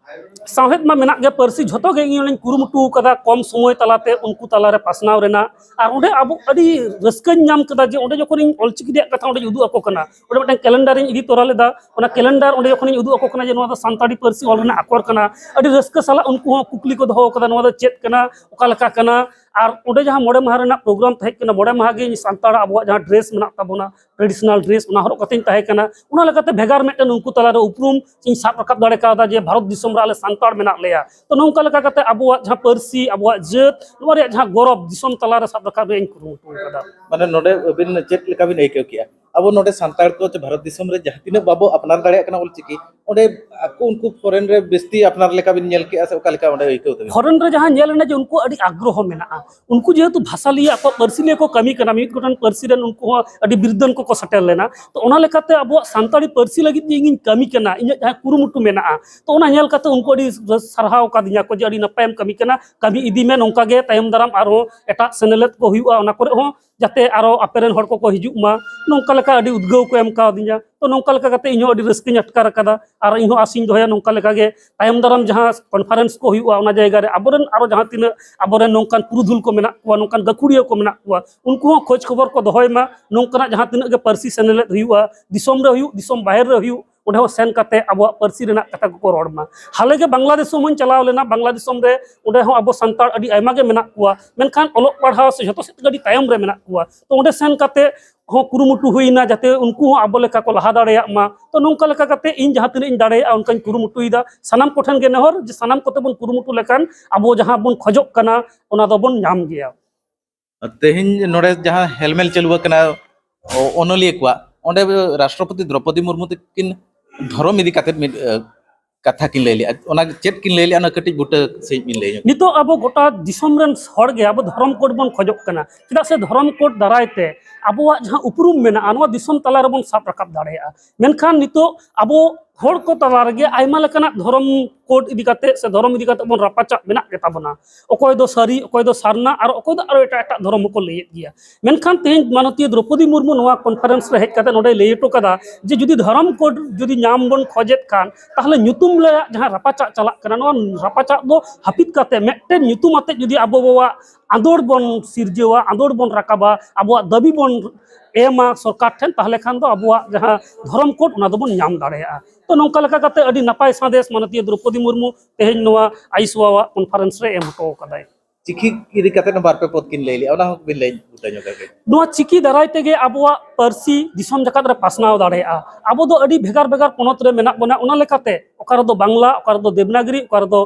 ᱥᱟᱶᱦᱮᱫ ᱢᱟ ᱢᱮᱱᱟᱜ ᱜᱮ, ᱯᱟᱹᱨᱥᱤ ᱡᱷᱚᱛᱚ ᱜᱮ ᱤᱧ ᱦᱚᱸᱧ ᱠᱩᱨᱩᱢᱩᱴᱩ ᱟᱠᱟᱫᱟ ᱠᱚᱢ ᱥᱚᱢᱚᱭ ᱛᱟᱞᱟᱛᱮ ᱩᱱᱠᱩ ᱛᱟᱞᱟᱨᱮ ᱯᱟᱥᱱᱟᱣ ᱨᱮᱱᱟᱜ᱾ ᱟᱨ ᱚᱸᱰᱮ ᱟᱵᱚ ᱟᱹᱰᱤ ᱨᱟᱹᱥᱠᱟᱹᱧ ᱧᱟᱢ ᱠᱮᱫᱟ ᱡᱮ ᱚᱸᱰᱮ ᱡᱚᱠᱷᱚᱱ ᱤᱧ ᱚᱞᱪᱤᱠᱤ ᱨᱮᱭᱟᱜ ᱠᱟᱛᱷᱟ ᱚᱸᱰᱮᱧ ᱩᱫᱩᱜ ᱟᱠᱚ ᱠᱟᱱᱟ, ᱚᱸᱰᱮ ᱢᱤᱫᱴᱟᱝ ᱠᱮᱞᱮᱱᱰᱟᱨᱤᱧ ᱤᱫᱤ ᱛᱚᱨᱟ ᱞᱮᱫᱟ, ᱚᱱᱟ ᱠᱮᱞᱮᱱᱰᱟᱨ ᱚᱸᱰᱮ ᱡᱚᱠᱷᱚᱱᱤᱧ ᱩᱫᱩᱜ ᱟᱠᱚ ᱠᱟᱱᱟ ᱡᱮ ᱱᱚᱣᱟ ᱫᱚ ᱥᱟᱱᱛᱟᱲᱤ ᱯᱟᱹᱨᱥᱤ ᱚᱞ ᱨᱮᱱᱟᱜ ᱟᱠᱷᱚᱨ ᱠᱟᱱᱟ, ᱟᱹᱰᱤ ᱨᱟᱹᱥᱠᱟᱹ ᱥᱟᱞᱟᱜ ᱩᱱᱠᱩ ᱦᱚᱸ ᱠᱩᱠᱞᱤ ᱠᱚ ᱫᱚᱦᱚ ᱟᱠᱟᱫᱟ, ᱱᱚᱣᱟ ᱫᱚ ᱪᱮᱫ ᱠᱟᱱᱟ, ᱚᱠᱟ ᱞᱮᱠᱟ ᱠᱟᱱᱟ? ᱟᱨ ᱚᱸᱰᱮ ᱡᱟᱦᱟᱸ ᱢᱚᱬᱮ ᱢᱟᱦᱟ ᱨᱮᱱᱟᱜ ᱯᱨᱳᱜᱨᱟᱢ ᱛᱟᱦᱮᱸ ᱠᱟᱱᱟ, ᱢᱚᱬᱮ ᱢᱟᱦᱟ ᱜᱮ ᱤᱧ ᱥᱟᱱᱛᱟᱲᱟᱜ ᱟᱵᱚᱣᱟᱜ ᱡᱟᱦᱟᱸ ᱰᱨᱮᱥ ᱢᱮᱱᱟᱜ ᱛᱟᱵᱚᱱᱟ, ᱴᱨᱮᱰᱤᱥᱚᱱᱟᱞ ᱰᱨᱮᱥ, ᱚᱱᱟ ᱦᱚᱨᱚᱜ ᱠᱟᱛᱮᱧ ᱛᱟᱦᱮᱸ ᱠᱟᱱᱟ᱾ ᱚᱱᱟ ᱞᱮᱠᱟᱛᱮ ᱵᱷᱮᱜᱟᱨ ᱢᱤᱫᱴᱮᱱ ᱩᱱᱠᱩ ᱛᱟᱞᱟᱨᱮ ᱩᱯᱨᱩᱢ ᱤᱧ ᱥᱟᱵ ᱨᱟᱠᱟᱵ ᱫᱟᱲᱮ ᱠᱟᱣᱫᱟ ᱡᱮ ᱵᱷᱟᱨᱚᱛ ᱫᱤᱥᱚᱢ ᱨᱮ ᱟᱞᱮ ᱥᱟᱱᱛᱟᱲ ᱢᱮᱱᱟᱜ ᱞᱮᱭᱟ᱾ ᱛᱚ, ᱱᱚᱝᱠᱟ ᱞᱮᱠᱟ ᱠᱟᱛᱮ ᱟᱵᱚᱣᱟᱜ ᱡᱟᱦᱟᱸ ᱯᱟᱹᱨᱥᱤ, ᱟᱵᱚᱣᱟᱜ ᱡᱟᱹᱛ, ᱱᱚᱣᱟ ᱨᱮᱭᱟᱜ ᱡᱟᱦᱟᱸ ᱜᱚᱨᱚᱵᱽ ᱫᱤᱥᱚᱢ ᱛᱟᱞᱟᱨᱮ ᱥᱟᱵ ᱨᱟᱠᱟᱵ ᱨᱮᱭᱟᱜ ᱤᱧ ᱠᱩᱨᱩᱢᱩᱴᱩ ᱟᱠᱟᱫᱟ᱾ ᱢᱟᱱᱮ, ᱱᱚᱰᱮ ᱟᱹᱵᱤᱱ ᱪᱮᱫ ᱞᱮᱠᱟ ᱵᱤᱱ ᱟᱹᱭᱠᱟᱹᱣ ᱠᱮᱜᱼᱟ? ᱟᱵᱚ ᱱᱚᱰᱮ ᱥᱟᱱᱛᱟᱲ ᱠᱚ ᱪᱮ ᱵᱷᱟᱨᱚᱛ ᱫᱤᱥᱚᱢ ᱨᱮ ᱡᱟᱦᱟᱸ ᱛᱤᱱᱟᱹᱜ ᱵᱟᱵᱚ ᱟᱯᱱᱟᱨ ᱫᱟᱲᱮᱭᱟᱜ ᱠᱟᱱᱟ ᱚᱞᱪᱤᱠᱤ, ᱚᱸᱰᱮ ᱟᱠᱚ ᱩᱱᱠᱩ ᱯᱷᱚᱨᱮᱱ ᱨᱮ ᱵᱮᱥᱛᱤ ᱟᱯᱱᱟᱨ ᱞᱮᱠᱟ ᱵᱤᱱ ᱧᱮᱞ ᱠᱮᱜᱼᱟ ᱥᱮ ᱚᱠᱟ ᱞᱮᱠᱟ ᱚᱸᱰᱮ ᱟᱹᱭᱠᱟᱹᱣ ᱛᱟᱵᱤᱱ? ᱯᱷᱚᱨᱮᱱ ᱨᱮ ᱡᱟᱦᱟᱸ ᱧᱮᱞ ᱮᱱᱟ ᱡᱮ ᱩᱱᱠᱩ ᱟᱹᱰᱤ ᱟᱜᱽᱨᱚᱦᱚ ᱢᱮᱱᱟᱜᱼᱟ, ᱩᱱᱠᱩ ᱡᱮᱦᱮᱛᱩ ᱵᱷᱟᱥᱟ ᱞᱤᱭᱮ ᱟᱠᱚᱣᱟᱜ ᱯᱟᱹᱨᱥᱤ ᱞᱤᱭᱮ ᱠᱚ ᱠᱟᱹᱢᱤ ᱠᱟᱱᱟ, ᱢᱤᱢᱤᱫ ᱜᱚᱴᱟᱝ ᱯᱟᱹᱨᱥᱤ ᱨᱮᱱ ᱩᱱᱠᱩ ᱦᱚᱸ ᱟᱹᱰᱤ ᱵᱤᱨᱫᱟᱹᱱ ᱠᱚᱠᱚ ᱥᱮᱴᱮᱨ ᱞᱮᱱᱟ᱾ ᱛᱚ, ᱚᱱᱟ ᱞᱮᱠᱟᱛᱮ ᱟᱵᱚᱣᱟᱜ ᱥᱟᱱᱛᱟᱲᱤ ᱯᱟᱹᱨᱥᱤ ᱞᱟᱹᱜᱤᱫ ᱡᱮ ᱤᱧᱤᱧ ᱠᱟᱹᱢᱤ ᱠᱟᱱᱟ, ᱤᱧᱟᱹᱜ ᱡᱟᱦᱟᱸ ᱠᱩᱨᱩᱢᱩᱴᱩ ᱢᱮᱱᱟᱜᱼᱟ, ᱛᱚ, ᱚᱱᱟ ᱧᱮᱞ ᱠᱟᱛᱮ ᱩᱱᱠᱩ ᱟᱹᱰᱤ ᱥᱟᱨᱦᱟᱣ ᱠᱟᱫᱤᱧᱟ ᱠᱚ ᱡᱮ ᱟᱹᱰᱤ ᱱᱟᱯᱟᱭᱮᱢ ᱠᱟᱹᱢᱤ ᱠᱟᱱᱟ, ᱠᱟᱹᱢᱤ ᱤᱫᱤ ᱢᱮ ᱱᱚᱝᱠᱟ ᱜᱮ, ᱛᱟᱭᱚᱢ ᱫᱟᱨᱟᱢ ᱟᱨᱦᱚᱸ ᱮᱴᱟᱜ ᱥᱮᱱᱮᱞᱮᱫ ᱠᱚ ᱦᱩᱭᱩᱜᱼᱟ, ᱚᱱᱟ ᱠᱚᱨᱮ ᱦᱚᱸ ᱡᱟᱛᱮ ᱟᱨᱚ ᱟᱯᱮ ᱨᱮᱱ ᱦᱚᱲ ᱠᱚᱠᱚ ᱦᱤᱡᱩᱜ ᱢᱟ, ᱱᱚᱝᱠᱟ ᱞᱮᱠᱟ ᱟᱹᱰᱤ ᱩᱫᱽᱜᱟᱹᱣ ᱠᱚ ᱮᱢ ᱠᱟᱣᱫᱤᱧᱟ᱾ ᱛᱚ, ᱱᱚᱝᱠᱟ ᱞᱮᱠᱟ ᱠᱟᱛᱮ ᱤᱧ ᱦᱚᱸ ᱟᱹᱰᱤ ᱨᱟᱹᱥᱠᱟᱹᱧ ᱟᱴᱠᱟᱨ ᱟᱠᱟᱫᱟ᱾ ᱟᱨ ᱤᱧ ᱦᱚᱸ ᱟᱥᱤᱧ ᱫᱚᱦᱚᱭᱟ ᱱᱚᱝᱠᱟ ᱞᱮᱠᱟ ᱜᱮ ᱛᱟᱭᱚᱢ ᱫᱟᱨᱟᱢ ᱡᱟᱦᱟᱸ ᱠᱚᱱᱯᱷᱟᱨᱮᱱᱥ ᱠᱚ ᱦᱩᱭᱩᱜᱼᱟ, ᱚᱱᱟ ᱡᱟᱭᱜᱟ ᱨᱮ ᱟᱵᱚᱨᱮᱱ ᱟᱨᱚ ᱡᱟᱦᱟᱸ ᱛᱤᱱᱟᱹᱜ ᱟᱵᱚᱨᱮᱱ ᱱᱚᱝᱠᱟᱱ ᱯᱩᱨᱩᱫᱷᱩᱞ ᱠᱚ ᱢᱮᱱᱟᱜ ᱠᱚᱣᱟ, ᱱᱚᱝᱠᱟᱱ ᱜᱟᱹᱠᱷᱩᱲᱤᱭᱟᱹ ᱠᱚ ᱢᱮᱱᱟᱜ ᱠᱚᱣᱟ, ᱩᱱᱠᱩ ᱦᱚᱸ ᱠᱷᱳᱡᱽ ᱠᱷᱚᱵᱚᱨ ᱠᱚ ᱫᱚᱦᱚᱭ ᱢᱟ᱾ ᱱᱚᱝᱠᱟᱱᱟᱜ ᱡᱟᱦᱟᱸ ᱛᱤᱱᱟᱹᱜ ᱜᱮ ᱯᱟᱹᱨᱥᱤ ᱥᱮᱱᱮᱞᱮᱫ ᱦᱩᱭᱩᱜᱼᱟ, ᱫᱤᱥᱚᱢ ᱨᱮ ᱦᱩᱭᱩᱜ, ᱫᱤᱥᱚᱢ ᱵᱟᱦᱮᱨ ᱨᱮ ᱦᱩᱭᱩᱜ, ᱚᱸᱰᱮ ᱦᱚᱸ ᱥᱮᱱ ᱠᱟᱛᱮ ᱟᱵᱚᱣᱟᱜ ᱯᱟᱹᱨᱥᱤ ᱨᱮᱱᱟᱜ ᱠᱟᱛᱷᱟ ᱠᱚᱠᱚ ᱨᱚᱲ ᱢᱟ᱾ ᱦᱟᱞᱮ ᱜᱮ ᱵᱟᱝᱞᱟ ᱫᱤᱥᱚᱢ ᱦᱚᱸᱧ ᱪᱟᱞᱟᱣ ᱞᱮᱱᱟ, ᱵᱟᱝᱞᱟ ᱫᱤᱥᱚᱢ ᱨᱮ ᱚᱸᱰᱮ ᱦᱚᱸ ᱟᱵᱚ ᱥᱟᱱᱛᱟᱲ ᱟᱹᱰᱤ ᱟᱭᱢᱟ ᱜᱮ ᱢᱮᱱᱟᱜ ᱠᱚᱣᱟ, ᱢᱮᱱᱠᱷᱟᱱ ᱚᱞᱚᱜ ᱯᱟᱲᱦᱟᱣ ᱥᱮ ᱡᱷᱚᱛᱚ ᱥᱮᱫ ᱛᱮᱜᱮ ᱟᱹᱰᱤ ᱛᱟᱭᱚᱢ ᱨᱮ ᱢᱮᱱᱟᱜ ᱠᱚᱣᱟ᱾ ᱛᱚ, ᱚᱸᱰᱮ ᱥᱮᱱ ᱠᱟᱛᱮ ᱦᱚᱸ ᱠᱩᱨᱩᱢᱩᱴᱩ ᱦᱩᱭᱱᱟ ᱡᱟᱛᱮ ᱩᱱᱠᱩ ᱦᱚᱸ ᱟᱵᱚ ᱞᱮᱠᱟ ᱠᱚ ᱞᱟᱦᱟ ᱫᱟᱲᱮᱭᱟᱜ ᱢᱟ᱾ ᱛᱚ, ᱱᱚᱝᱠᱟ ᱞᱮᱠᱟ ᱠᱟᱛᱮ ᱤᱧ ᱡᱟᱦᱟᱸ ᱛᱤᱱᱟᱹᱜ ᱤᱧ ᱫᱟᱲᱮᱭᱟᱜᱼᱟ ᱚᱱᱠᱟᱧ ᱠᱩᱨᱩᱢᱩᱴᱩᱭᱮᱫᱟ᱾ ᱥᱟᱱᱟᱢ ᱠᱚᱴᱷᱮᱱ ᱜᱮ ᱱᱮᱦᱚᱨ ᱡᱮ ᱥᱟᱱᱟᱢ ᱠᱚᱛᱮ ᱵᱚᱱ ᱠᱩᱨᱩᱢᱩᱴᱩ ᱞᱮᱠᱷᱟᱱ ᱟᱵᱚ ᱡᱟᱦᱟᱸ ᱵᱚᱱ ᱠᱷᱚᱡᱚᱜ ᱠᱟᱱᱟ ᱚᱱᱟ ᱫᱚᱵᱚᱱ ᱧᱟᱢ ᱜᱮᱭᱟ᱾ ᱛᱮᱦᱮᱧ ᱱᱚᱰᱮ ᱡᱟᱦᱟᱸ ᱦᱮᱞᱢᱮᱞ ᱪᱟᱹᱞᱩ ᱟᱠᱟᱱᱟ ᱚ-, ᱚᱱᱚᱞᱤᱭᱟᱹ ᱠᱚᱣᱟᱜ, ᱚᱸᱰᱮ ᱨᱟᱥᱴᱨᱚᱯᱚᱛᱤ ᱫᱨᱚᱯᱚᱫᱤ ᱢᱩᱨᱢᱩ ᱛᱟᱹᱠᱤᱱ ᱫᱷᱚᱨᱚᱢ ᱤᱫᱤ ᱠᱟᱛᱮ ᱢᱤᱫ, ᱮ, ᱠᱟᱛᱷᱟ ᱠᱤᱱ ᱞᱟᱹᱭ ᱞᱮᱜᱼᱟ, ᱚᱱᱟ ᱪᱮᱫ ᱠᱤᱱ ᱞᱟᱹᱭ ᱞᱮᱜᱼᱟ, ᱚᱱᱟ ᱠᱟᱹᱴᱤᱡ ᱵᱩᱴᱟᱹ ᱥᱟᱺᱦᱤᱡ ᱵᱤᱱ ᱞᱟᱹᱭ ᱧᱚᱜ᱾ ᱱᱤᱛᱚᱜ ᱟᱵᱚ ᱜᱚᱴᱟ ᱫᱤᱥᱚᱢ ᱨᱮᱱ ᱦᱚᱲ ᱜᱮ ᱟᱵᱚ ᱫᱷᱚᱨᱚᱢ ᱠᱳᱰ ᱵᱚᱱ ᱠᱷᱚᱡᱚᱜ ᱠᱟᱱᱟ, ᱪᱮᱫᱟᱜ ᱥᱮ ᱫᱷᱚᱨᱚᱢ ᱠᱳᱰ ᱫᱟᱨᱟᱭ ᱛᱮ ᱟᱵᱚᱣᱟᱜ ᱡᱟᱦᱟᱸ ᱩᱯᱨᱩᱢ ᱢᱮᱱᱟᱜᱼᱟ ᱱᱚᱣᱟ ᱫᱤᱥᱚᱢ ᱛᱟᱞᱟ ᱨᱮᱵᱚᱱ ᱥᱟᱵ ᱨᱟᱠᱟᱵ ᱫᱟᱲᱮᱭᱟᱜᱼᱟ᱾ ᱢᱮᱱᱠᱷᱟᱱ ᱱᱤᱛᱚᱜ ᱟᱵᱚ ᱦᱚᱲ ᱠᱚ ᱛᱟᱞᱟ ᱨᱮᱜᱮ ᱟᱭᱢᱟ ᱞᱮᱠᱟᱱᱟᱜ ᱫᱷᱚᱨᱚᱢ ᱠᱳᱰ ᱤᱫᱤ ᱠᱟᱛᱮ ᱥᱮ ᱫᱷᱚᱨᱚᱢ ᱤᱫᱤ ᱠᱟᱛᱮ ᱵᱚᱱ ᱨᱟᱯᱟᱪᱟᱜ ᱢᱮᱱᱟᱜ ᱜᱮᱛᱟ ᱵᱚᱱᱟ᱾ ᱚᱠᱚᱭ ᱫᱚ ᱥᱟᱹᱨᱤ, ᱚᱠᱚᱭ ᱫᱚ ᱥᱟᱨᱱᱟ, ᱟᱨ ᱚᱠᱚᱭ ᱫᱚ ᱟᱨᱚ ᱮᱴᱟᱜ ᱮᱴᱟᱜ ᱫᱷᱚᱨᱚᱢ ᱦᱚᱸᱠᱚ ᱞᱟᱹᱭᱮᱫ ᱜᱮᱭᱟ᱾ ᱢᱮᱱᱠᱷᱟᱱ ᱛᱮᱦᱮᱧ ᱢᱟᱱᱚᱛᱤᱭᱟᱹ ᱫᱨᱚᱯᱚᱫᱤ ᱢᱩᱨᱢᱩ ᱱᱚᱣᱟ ᱠᱚᱱᱯᱷᱟᱨᱮᱱᱥ ᱨᱮ ᱦᱮᱡ ᱠᱟᱛᱮ ᱱᱚᱰᱮᱭ ᱞᱟᱹᱭ ᱦᱚᱴᱚ ᱠᱟᱫᱟ ᱡᱮ ᱡᱩᱫᱤ ᱫᱷᱚᱨᱚᱢ ᱠᱳᱰ ᱡᱩᱫᱤ ᱧᱟᱢ ᱵᱚᱱ ᱠᱷᱚᱡᱮᱫ ᱠᱷᱟᱱ, ᱛᱟᱦᱚᱞᱮ ᱧᱩᱛᱩᱢ ᱨᱮᱭᱟᱜ ᱡᱟᱦᱟᱸ ᱨᱟᱯᱟᱪᱟᱜ ᱪᱟᱞᱟᱜ ᱠᱟᱱᱟ, ᱱᱚᱣᱟ ᱨᱟᱯᱟᱪᱟᱜ ᱫᱚ ᱦᱟᱹᱯᱤᱫ ᱠᱟᱛᱮ ᱢᱤᱫᱴᱮᱱ ᱧᱩᱛᱩᱢ ᱟᱛᱮ ᱡᱩᱫᱤ ᱟᱵᱚᱣᱟᱜ ᱟᱸᱫᱳᱲ ᱵᱚᱱ ᱥᱤᱨᱡᱟᱹᱣᱟ, ᱟᱸᱫᱳᱲ ᱵᱚᱱ ᱨᱟᱠᱟᱵᱟ, ᱟᱵᱚᱣᱟᱜ ᱫᱟᱹᱵᱤ ᱵᱚᱱ ᱮᱢᱟ ᱥᱚᱨᱠᱟᱨ ᱴᱷᱮᱱ, ᱛᱟᱦᱚᱞᱮ ᱠᱷᱟᱱ ᱫᱚ ᱟᱵᱚᱣᱟᱜ ᱡᱟᱦᱟᱸ ᱫᱷᱚᱨᱚᱢ ᱠᱳᱰ, ᱚᱱᱟ ᱫᱚᱵᱚᱱ ᱧᱟᱢ ᱫᱟᱲᱮᱭᱟᱜᱼᱟ᱾ ᱛᱚ, ᱱᱚᱝᱠᱟ ᱞᱮᱠᱟ ᱠᱟᱛᱮ ᱟᱹᱰᱤ ᱱᱟᱯᱟᱭ ᱥᱟᱸᱫᱮᱥ ᱢᱟᱱᱚᱛᱤᱭᱟᱹ ᱫᱨᱚᱯᱚᱫᱤ ᱢᱩᱨᱢᱩ ᱛᱮᱦᱮᱧ ᱱᱚᱣᱟ ᱟᱭᱤᱥᱣᱟᱣᱟᱜ ᱠᱚᱱᱯᱷᱟᱨᱮᱱᱥ ᱨᱮ ᱮᱢ ᱦᱚᱴᱚ ᱠᱟᱫᱟᱭ᱾ ᱪᱤᱠᱤ ᱤᱫᱤ ᱠᱟᱛᱮ ᱦᱚᱸ ᱵᱟᱨ ᱯᱮ ᱯᱚᱫ ᱠᱤᱱ ᱞᱟᱹᱭ ᱞᱮᱜᱼᱟ, ᱚᱱᱟ ᱦᱚᱸ ᱵᱤᱱ ᱞᱟᱹᱭ ᱵᱩᱴᱟᱹ ᱧᱚᱜ ᱟᱹᱵᱤᱱ᱾ ᱱᱚᱣᱟ ᱪᱤᱠᱤ ᱫᱟᱨᱟᱭ ᱛᱮᱜᱮ ᱟᱵᱚᱣᱟᱜ ᱯᱟᱹᱨᱥᱤ ᱫᱤᱥᱚᱢ ᱡᱟᱠᱟᱛ ᱨᱮ ᱯᱟᱥᱱᱟᱣ ᱫᱟᱲᱮᱭᱟᱜᱼᱟ᱾ ᱟᱵᱚ ᱫᱚ ᱟᱹᱰᱤ ᱵᱷᱮᱜᱟᱨ ᱵᱷᱮᱜᱟᱨ ᱯᱚᱱᱚᱛ ᱨᱮ ᱢᱮᱱᱟᱜ ᱵᱚᱱᱟ, ᱚᱱᱟ ᱞᱮᱠᱟᱛᱮ ᱚᱠᱟ ᱨᱮᱫᱚ ᱵᱟᱝᱞᱟ, ᱚᱠᱟ ᱨᱮᱫᱚ ᱫᱮᱵᱽᱱᱟᱜᱽᱨᱤ, ᱚᱠᱟ ᱨᱮᱫᱚ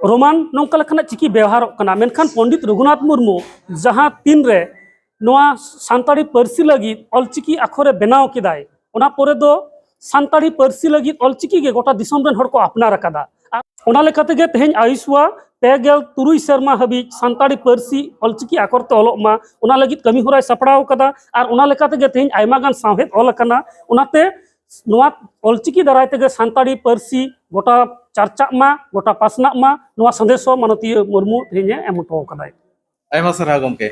ᱨᱳᱢᱟᱱ, ᱱᱚᱝᱠᱟ ᱞᱮᱠᱟᱱᱟᱜ ᱪᱤᱠᱤ ᱵᱮᱣᱦᱟᱨᱚᱜ ᱠᱟᱱᱟ᱾ ᱢᱮᱱᱠᱷᱟᱱ ᱯᱚᱱᱰᱤᱛ ᱨᱚᱜᱷᱩᱱᱟᱛᱷ ᱢᱩᱨᱢᱩ ᱡᱟᱦᱟᱸ ᱛᱤᱱᱨᱮ ᱱᱚᱣᱟ ᱥᱟᱱᱛᱟᱲᱤ ᱯᱟᱹᱨᱥᱤ ᱞᱟᱹᱜᱤᱫ ᱚᱞᱪᱤᱠᱤ ᱟᱠᱷᱚᱨᱮ ᱵᱮᱱᱟᱣ ᱠᱮᱫᱟᱭ, ᱚᱱᱟ ᱯᱚᱨᱮ ᱫᱚ ᱥᱟᱱᱛᱟᱲᱤ ᱯᱟᱹᱨᱥᱤ ᱞᱟᱹᱜᱤᱫ ᱚᱞᱪᱤᱠᱤ ᱜᱮ ᱜᱚᱴᱟ ᱫᱤᱥᱚᱢ ᱨᱮᱱ ᱦᱚᱲ ᱠᱚ ᱟᱯᱱᱟᱨ ᱟᱠᱟᱫᱟ᱾ ᱟᱨ ᱚᱱᱟ ᱞᱮᱠᱟ ᱛᱮᱜᱮ ᱛᱮᱦᱮᱧ ᱟᱭᱩᱥᱣᱟ ᱯᱮ ᱜᱮᱞ ᱛᱩᱨᱩᱭ ᱥᱮᱨᱢᱟ ᱦᱟᱹᱵᱤᱡ ᱥᱟᱱᱛᱟᱲᱤ ᱯᱟᱹᱨᱥᱤ ᱚᱞᱪᱤᱠᱤ ᱟᱠᱷᱚᱨ ᱛᱮ ᱚᱞᱚᱜ ᱢᱟ, ᱚᱱᱟ ᱞᱟᱹᱜᱤᱫ ᱠᱟᱹᱢᱤ ᱦᱚᱨᱟᱭ ᱥᱟᱯᱲᱟᱣ ᱠᱟᱫᱟ᱾ ᱟᱨ ᱚᱱᱟ ᱞᱮᱠᱟ ᱛᱮᱜᱮ ᱛᱮᱦᱮᱧ ᱟᱭᱢᱟ ᱜᱟᱱ ᱥᱟᱶᱦᱮᱫ ᱚᱞ ᱟᱠᱟᱱᱟ᱾ ᱚᱱᱟᱛᱮ ᱱᱚᱣᱟ ᱚᱞᱪᱤᱠᱤ ᱫᱟᱨᱟᱭ ᱛᱮᱜᱮ ᱥᱟᱱᱛᱟᱲᱤ ᱯᱟᱹᱨᱥᱤ ᱜᱚᱴᱟ ᱪᱟᱨᱪᱟᱜ ᱢᱟ, ᱜᱚᱴᱟ ᱯᱟᱥᱱᱟᱜ ᱢᱟ, ᱱᱚᱣᱟ ᱥᱟᱸᱫᱮᱥ ᱦᱚᱸ ᱢᱟᱱᱚᱛᱤᱭᱟᱹ ᱢᱩᱨᱢᱩ ᱛᱮᱦᱮᱧ ᱮ ᱮᱢ ᱦᱚᱴᱚ ᱠᱟᱫᱟᱭ᱾ ᱟᱭᱢᱟ ᱥᱟᱨᱦᱟᱣ ᱜᱚᱢᱠᱮ᱾